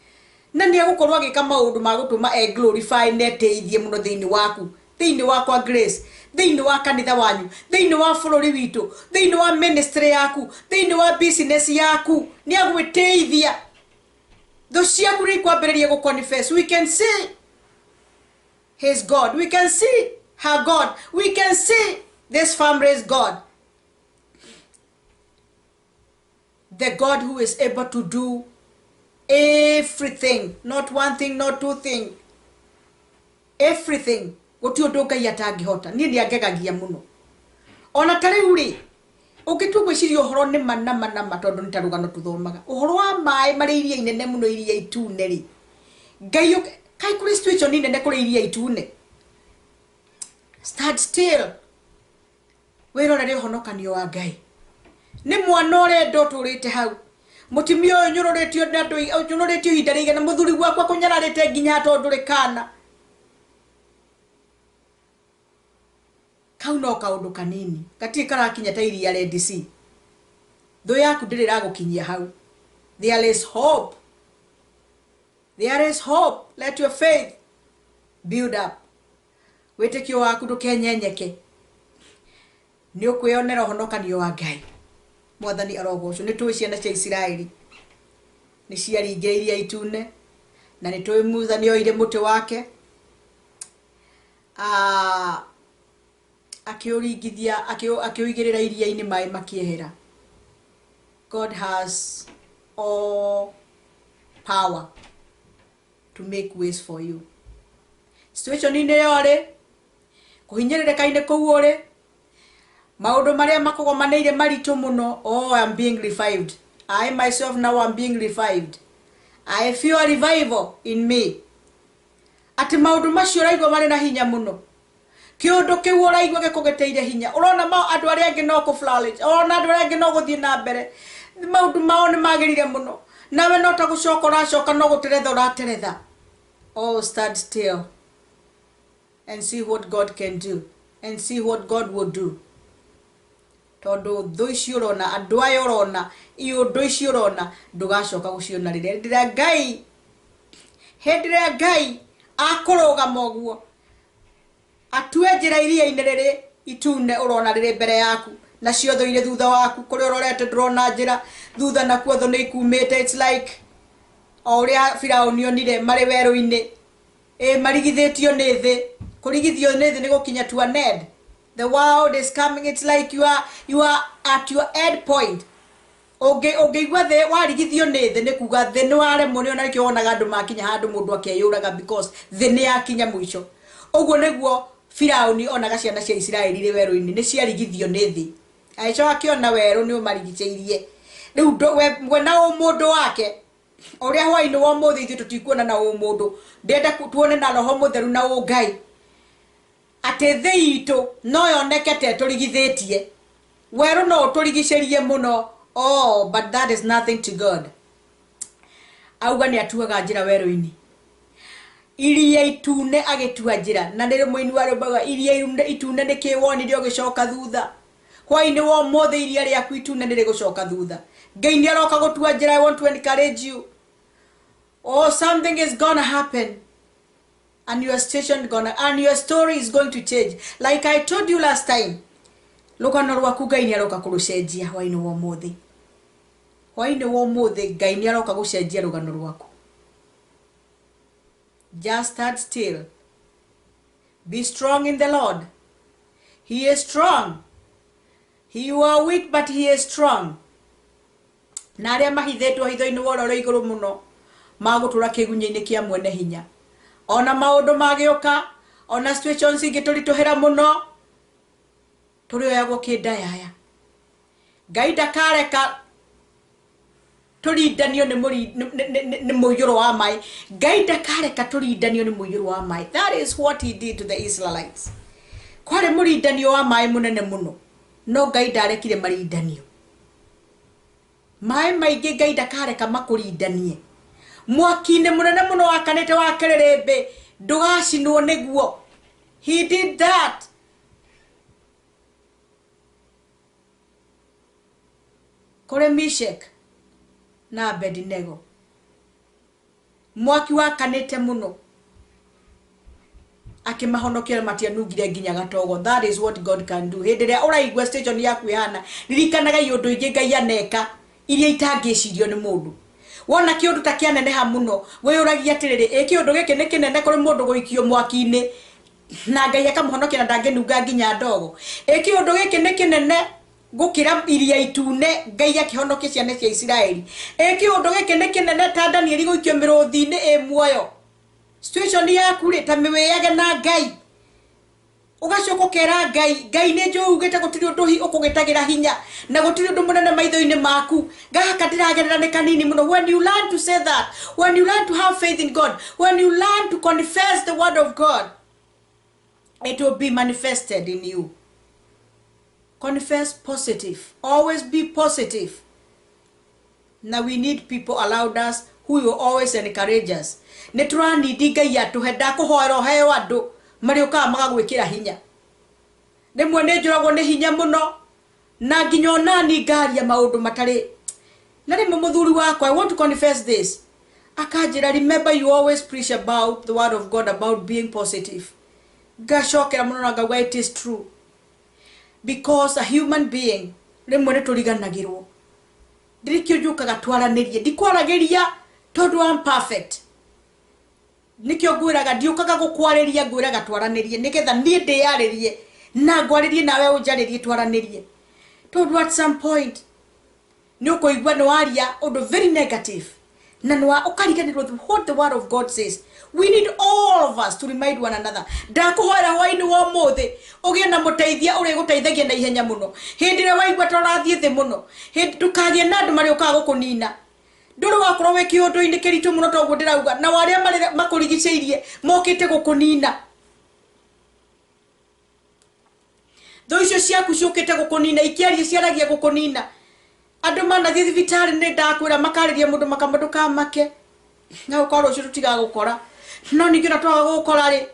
Na nĩ egũkorwo agĩka maũndũ ma gũtũma e glorify na eteithie mũno thĩinĩ waku, thĩinĩ wakwa Grace, thĩinĩ wa kanitha wanyu, thĩinĩ wa bũrũri witũ, thĩinĩ wa ministry yaku, thĩinĩ wa business yaku. Nĩ agwĩteithia. Thũ ciaku nĩ ikwambĩrĩria gũ confess. We can see his God. We can see her God. We can see this family's God. The God who is able to do everything, not one thing, not two thing, everything. Gũtirĩ ũndũ Ngai atangĩhota. Niĩ nĩ angegagia mũno. Ona ta rĩu rĩ, ũngĩtua gwĩciria ũhoro nĩ ma na ma na ma, tondũ nĩ ta rũgano tũthomaga ũhoro wa maĩ marĩ iria inene mũno, iria itune rĩ, Ngai kaĩ kũrĩ situation nene kũrĩ iria itune. Stand still, wĩrorere ũhonokanio wa Ngai. Nĩ mwana ũrenda ũtũrĩte hau, mũtumia ũyũ nyũrũrĩtio nĩ andũ, nyũrũrĩtio ihinda rĩigana, mũthuri gwakwa kũnyararĩte nginya tondũ ndũrĩ kana. Kau no kaũndũ kanini, gatirĩ karakinya ta iria Red Sea. Thũ yaku ndĩrĩ ĩragũkinyia hau. There is hope. There is hope. Let your faith build up. Wĩtĩkio waku ndũkenyenyeke. Nĩ ũkwĩyonera ũhonokanio wa Ngai. Mwathani arogocwo. Nĩ tũĩ ciana cia Isiraeli nĩ ciaringire iria itune, na nĩ tũĩ Musa nĩ oire mũtĩ wake, akĩũringithia, akĩũigĩrĩra iria-inĩ, maĩ makĩehera. God has all power to make ways for you. Situation-inĩ ĩrĩa ũrĩ, kũhinyĩrĩrĩka-inĩ kũu ũrĩ, maũndũ marĩa makũgomanĩire maritũ mũno, oh, I'm being revived. I myself now am being revived. I feel a revival in me. Atĩ maũndũ macio ũraigua marĩ na hinya mũno, kĩũndũ kĩu ũraigua gĩkũgĩtĩire hinya, ũrona andũ arĩa angĩ no kũ flourish, ũrona andũ arĩa angĩ no gũthiĩ na mbere, maũndũ mao nĩ magĩrire mũno, nawe no ta gũcoka ũracoka, no gũteretha ũrateretha. Oh, stand still and see what God can do, and see what God will do. Tondũ thũ ici ũrona, andũ aya ũrona, iũndũ ici ũrona, ndũgacoka gũciona rĩrĩa. Hĩndĩ ĩrĩa Ngai, hĩndĩ ĩrĩa Ngai akũrũgama ũguo, atue njĩra iria-inĩ rĩrĩ itune ũrona rĩrĩ mbere yaku, nacio thũ irĩ thutha waku, kũrĩa ũrorete ndũrona njĩra, thutha nakuo thũ nĩ ikumĩte. It's like o ũrĩa Firaũni onire marĩ werũ-inĩ, marigithĩtio nĩ thĩ. Kũrigithio nĩ thĩ nĩ gũkinya to an end. The world is coming. It's like you are at your end point. Ũngĩigua thĩ warigithio nĩ thĩ, nĩ kuga thĩ nĩ waremwo, nĩ ona nĩkĩo wonaga andũ makinya handũ mũndũ akeyũraga, because thĩ nĩ yakinya mũico. Ũguo nĩguo Firaũni onaga ciana cia Isiraeli irĩ werũ-inĩ, nĩ ciarigithio nĩ thĩ. Agĩcoka akĩona werũ nĩ ũmarigicĩirie. Rĩu we na ũmũndũ wake, ũrĩa hwaĩ-inĩ wa ũmũthĩ ithuĩ tũtikuona na ũmũndũ, ndĩrenda tuone na Roho Mũtheru na ũngai, atĩ thĩ itũ no yoneke ta ĩtũrigithĩtie, werũ no ũtũrigicĩrie mũno. Oh, but that is nothing to God. Auga nĩ atuaga njĩra werũ-inĩ, iria itune agĩtua njĩra, na nĩ mũini wa rwĩmbo iria itune nĩ kĩ wonire ũgĩcoka thutha. Hwaĩ-inĩ wa ũmũthĩ iria rĩaku itune nĩ rĩgũcoka thutha. Ngai nĩ aroka gũtua njĩra. I want to encourage you. Oh, something is gonna happen and your situation gonna and your story is going to change. Like I told you last time, rũgano rwaku Ngai nĩ aroka kũrũcenjia hwainĩ wa ũmũthĩ. Hwainĩ wa ũmũthĩ Ngai nĩ aroka gũcenjia rũgano rwaku. Just stand still. Be strong in the Lord. He is strong. You are weak, but he is strong. Na arĩa mahithĩtwo hitho-inĩ wa ũrĩa ũrĩ igũrũ mũno magũtũra kĩgunyĩ-inĩ kĩa mwene hinya. Ona maũndũ magĩũka, ona situations ingĩtũritũhĩra mũno, tũrĩoyagwo kĩndayaya. Ngai ndakareka tũrindanio nĩ nĩ mũiyũro wa maĩ. Ngai ndakareka tũrindanio nĩ mũiyũro wa maĩ. That is what he did to the Israelites. Kwarĩ mũrindanio wa maĩ mũnene mũno, no Ngai ndarekire marindanio. Maĩ maingĩ Ngai ndakareka makũrindanie. Mwaki-inĩ mũnene mũno wakanĩte wa kĩrĩrĩmbĩ ndũgacinwo nĩguo. He did that. Kũrĩ Meshach na Abednego. Mwaki wakanĩte mũno akĩmahonokia na matianungire nginya gatogo. That is what God can do. Hĩndĩ ĩrĩa ũraigua station yaku ĩhana, ririkanaga ũndũ ingĩ Ngai aneka iria itangĩcirio nĩ mũndũ. Wona kĩũndũ ta kĩaneneha mũno, wĩyũragia atĩrĩrĩ, ĩ kĩũndũ gĩkĩ nĩ kĩnene kũrĩ mũndũ gũikio mwaki-inĩ na Ngai akamũhonokia na ndangĩnunga nginya ndogo. Ĩ kĩũndũ gĩkĩ nĩ kĩnene gũkĩra iria itune, Ngai akĩhonokia ciana cia Isiraeli. Ĩ kĩũndũ gĩkĩ nĩ kĩnene ta Danieli gũikio mĩrũthi-inĩ ĩ muoyo. Situation yaku rĩ, ta mĩwĩyage na Ngai. Ũgacoka ũkera Ngai, Ngai nĩ njũĩ ugĩte gũtirĩ ũndũ ũkũgĩtagĩra hinya na gũtirĩ ũndũ mũnene maitho-inĩ maku. Gaka ndĩragerera nĩ kanini mũno. When you learn to say that, when you learn to have faith in God, when you learn to confess the word of God, it will be manifested in you. Confess positive. Always be positive. Now we need people around us who will always encourage us. Nĩ tũranindi Ngai atũhe, ndakũhoera ũheo andũ marĩũkaga magagwĩkĩra hinya. Rĩmwe nĩ njũragwo nĩ hinya mũno na nginya onani ngaria maũndũ matarĩ. Na rĩmwe mũthuri wakwa, I want to confess this, akanjĩra, remember you always preach about the word of God, about being positive. Ngacokera mũno na ngauga it is true. Because a human being rĩmwe nĩ tũriganagĩrwo. Ndirikĩo njũkaga twaranĩrie, ndikwaragĩria tondũ I'm perfect. Nĩkĩo ngwĩraga ndiũkaga gũkwarĩria, ngwĩraga twaranĩrie nĩgetha niĩ ndĩyarĩrie na ngwarĩrie nawe ũnjarĩrie twaranĩrie. Tondũ at some point nĩ ũkũigua nĩ waria ũndũ very negative na nĩ ũkariganĩrwo what the word of God says. We need all of us to remind one another. Ndakũhoera hwainĩ wa ũmũthĩ ũgĩe na mũteithia ũrĩgũteithagia na ihenya mũno. Hĩndĩ ĩrĩa waigua ta ũrathiĩ thĩ mũno, ndũkagĩe na andũ marĩũkaga gũkũnina. Ndũrĩ wakorwo wĩ kĩũndũ-inĩ kĩritũ mũno ta ũguo ndĩrauga, na arĩa makũrigicĩirie mokĩte gũkũnina. Thũ icio ciaku ciũkĩte gũkũnina, ikĩaria ciaragia gũkũnina. Andũ manathiĩ thibitarĩ nĩ ndakwĩra makarĩria mũndũ makama ndũkamake, na gũkorwo rũciũ tũtigagũkora. No ningĩ ona twaga gũgũkora rĩ,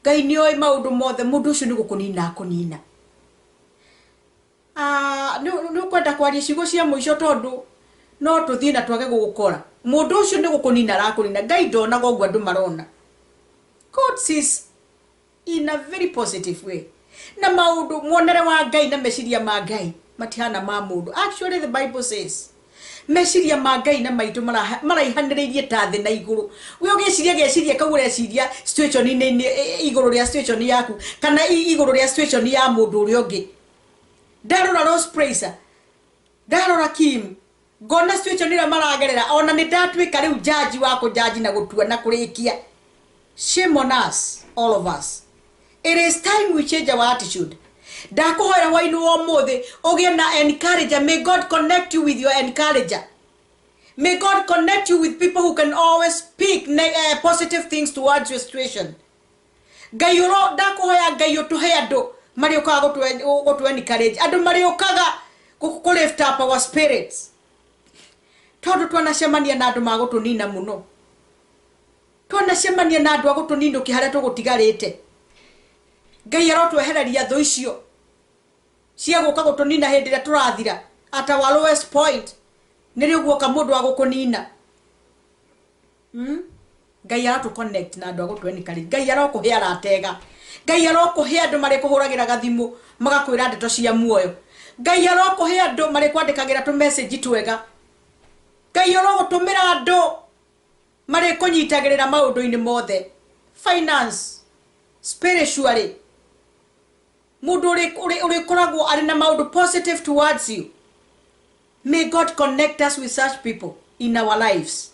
Ngai nĩ oĩ maũndũ mothe, mũndũ ũcio nĩ gũkũnina akũnina. Nĩ ũkwenda kwaria ciugo cia mũico tondũ no tũthiĩ na twage gũgũkora. Mũndũ ũcio nĩ gũkũnina arakũnina. Ngai ndonaga ũguo andũ marona. God sees in a very positive way. Na maũndũ muonere wa Ngai na meciria ma Ngai matihana ma mũndũ. Actually the Bible says meciria ma Ngai na maitũ maraihanĩrĩirie ta thĩ na igũrũ. We ũgĩciria geciria kau ũreciria situation-inĩ igũrũ rĩa situation yaku kana igũrũ rĩa situation ya mũndũ ũrĩa ũngĩ. Ndarora Rose Praiser, ndarora Kim, ngona situation ĩrĩa maragerera, ona nĩ ndatuĩka rĩu jaji wa kũjaji na gũtua na kũrĩkia. Shame on us, all of us. It is time we change our attitude. Ndakũhoera hwainĩ wa ũmũthĩ ũgĩe na encourager. May God connect you with your encourager. May God connect you with people who can always speak positive things towards your situation. Ngai ũro ndakũhoya Ngai ũtũhe andũ marĩũkaga gũtũ encourage, andũ marĩũkaga kũ lift up our spirits. Tondũ twanacemania na andũ magũtũnina mũno, twanacemania na andũ a gũtũninũkia harĩa tũgũtigarĩte. Ngai arotwehereria thũ icio cia gũka gũtũnina hĩndĩ ĩrĩa tũrathira at our lowest point. Nĩ rĩ ũguoka mũndũ wa gũkũnina? Ngai aratũ connect na andũ a gũtũ encourage. Ngai arokũhe arata ega. Ngai arokũhe andũ marĩkũhũragĩra gathimũ magakwĩra ndeto cia muoyo. Ngai arokũhe andũ marĩkwandĩkagĩra tũ message twega. Ngai arogũtũmĩra andũ marĩkũnyitagĩrĩra maũndũ-inĩ mothe. Finance, spiritually. Mũndũ ũrĩkoragwo arĩ na maũndũ positive towards you. May God connect us with such people in our lives.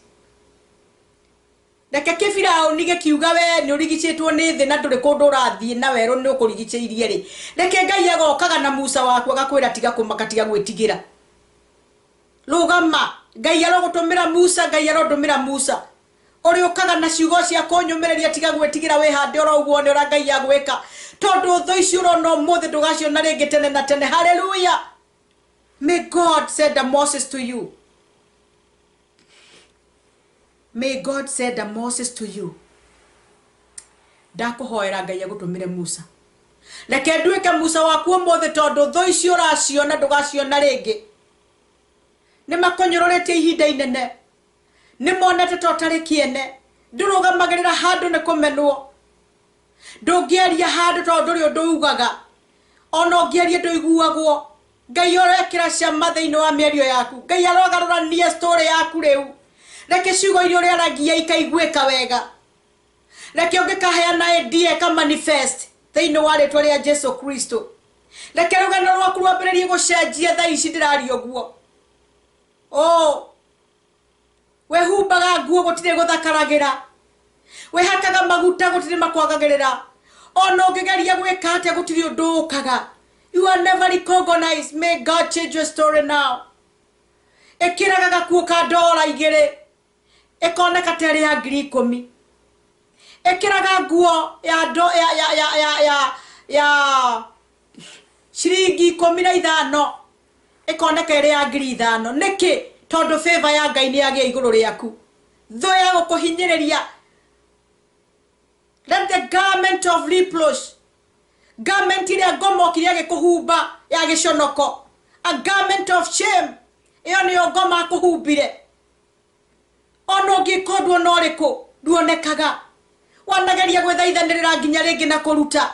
Reke kĩbiraũni gĩkiuga we nĩ ũrigicĩtwo nĩ thĩ na ndũrĩ kũndũ ũrathiĩ na werũ nĩ ũkũrigicĩirie rĩ. Reke Ngai agokaga na Musa waku agakwĩra tiga kũmaka tiga gwĩtigĩra. Rũgama, Ngai arogũtũmĩra Musa, Ngai arondũmĩra Musa. Ũrĩũkaga na ciugo cia kũnyũmĩrĩria tiga gwĩtigĩra wĩhande oro ũguo nĩ ũrĩa Ngai agwĩka. Tondũ thũ ici ũrona ũmũthĩ ndũgaciona rĩngĩ tene na tene. Hallelujah. May God send a Moses to you. May God send a Moses to you. Ndakũhoera Ngai agũtũmĩre Musa. Reke nduĩke Musa waku ũmũthĩ tondũ thũ ici ũraciona ndũgaciona rĩngĩ. Nĩ makũnyũrũrĩtie ihinda inene. Nĩ monete ta ũtarĩ kĩene. Ndũrũgamagĩrĩra handũ nĩ kũmenwo. Ndũngĩaria handũ tondũ ndũrĩ ũndũ ugaga. Ona ũngĩaria ndũiguagwo. Ngai arekĩra cama thĩinĩ wa mĩario yaku. Ngai arogarũrania story yaku rĩu. Reke ciugo iria ũrĩaragia ikaiguĩka wega. Reke ũngĩkaheana idea ĩka manifest thĩinĩ wa rĩtwa rĩa Jesu Kristo. Reke rũgano rwaku rwambĩrĩrie gũcenjia thaa ici ndĩraria ũguo. Oh, wehumbaga nguo gũtirĩ gũthakaragĩra. Wehakaga maguta gũtirĩ makwagagĩrĩra. Ona ũngĩgeria gwĩka atĩa gũtirĩ ũndũ ũkaga. You are never recognized. May God change your story now. Ĩkĩraga gakuo ka ndora igĩrĩ ĩkoneka ta ĩrĩ ya ngiri ikũmi. Ĩkĩraga nguo ya ndo ya ya ya ya ya ya ciringi ikũmi na ithano ĩkoneka ĩrĩ ya ngiri ithano. Nĩkĩ? Tondũ favor ya Ngai nĩ yagĩa igũrũ rĩaku. Thũ ya gũkũhinyĩrĩria. Let the garment of reproach, garment ĩrĩa ngoma okire agĩkũhumba ya gĩconoko, a garment of shame, ĩyo nĩyo ngoma akũhumbire. Ona ũngĩka ũndũ ona ũrĩkũ nduonekaga. Wanageria gwĩthaithanĩrĩra nginya rĩngĩ na kũruta.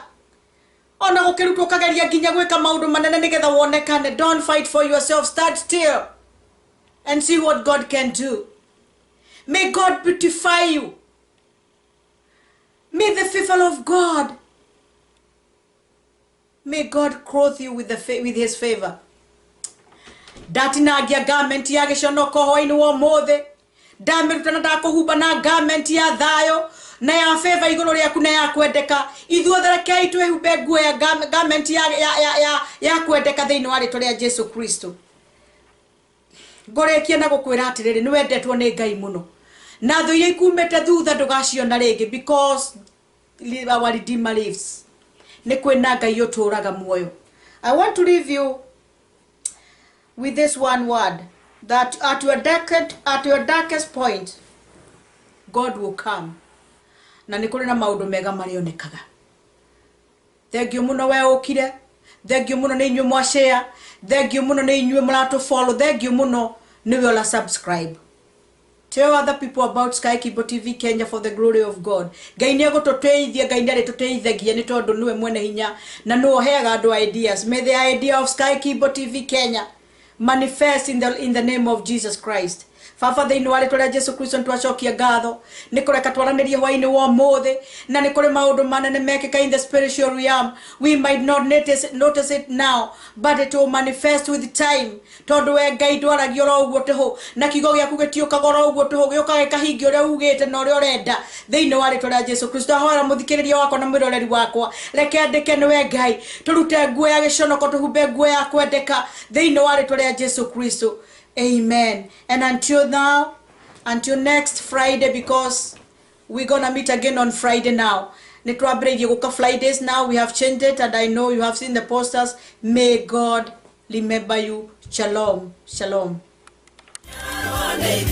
Ona gũkĩrutwo ũkageria nginya gwĩka maũndũ manene nĩgetha wonekane. Don't fight for yourself. Stand still and see what God can do. May God beautify you. May the favor of God. May God clothe you with his favor. Ndatinangia garment ya gĩconoko hwainĩ wa ũmũthĩ. Ndamĩruta na ndakũhumba na garment ya thayũ na ya favor igũrũ rĩaku na ya kwendeka. Ithuothe rekei twĩhumbe nguo ya garment ya kwendeka thĩinĩ wa rĩtwa rĩa Jesu Kristo. Ngũrĩkia na gũkwĩra atĩrĩrĩ, nĩ wendetwo nĩ Ngai mũno. Na thũ iria ikumĩte thutha ndũgaciona rĩngĩ because our Redeemer lives. Nĩ kwĩna Ngai ũtũũraga muoyo. I want to leave you with this one word, that at your darkest point, God will come. Na nĩ kũrĩ na maũndũ mega marĩonekaga. Thank you mũno we ũkire. Thank you mũno nĩ inyuĩ mwa share. Thank you mũno nĩ inyuĩ mũratũ follow. Thank you mũno nĩwe ũra subscribe. Tell other people about Sky Kibo TV Kenya for the glory of God. Ngai nĩ egũtũteithia, Ngai nĩ arĩtũteithagia nĩ tondũ nĩwe mwene hinya na nĩwe ũheaga andũ ideas. May the idea of Sky Kibo TV Kenya manifest in the name of Jesus Christ. Baba, thĩinĩ wa rĩtwa rĩa Jesu Kristo nĩtwacokia ngatho nĩ kũreka twaranĩrie hwainĩ wa ũmũthĩ na nĩ kũrĩ maũndũ manene mekĩka in the spiritual realm. We might not notice it now, but it will manifest with time, tondũ we Ngai ndwaragia oro ũguo tũhũ na kiugo gĩaku gĩtiũkaga oro ũguo tũhũ, gĩũkaga gĩkahingia ũrĩa ugĩte na ũrĩa ũrenda. Thĩinĩ wa rĩtwa rĩa Jesu Kristo ahoera mũthikĩrĩria wakwa na mwĩroreri wakwa, reke andĩke nĩwe Ngai, tũrute nguo ya gĩconoko tũhumbe nguo ya kwendeka thĩinĩ wa rĩtwa rĩa Jesu Kristo. Amen. And until now, until next Friday, because we're gonna meet again on Friday now. Nĩ twambĩrĩirie gũka Fridays now, we have changed it, and I know you have seen the posters. May God remember you. Shalom. Shalom. Nĩ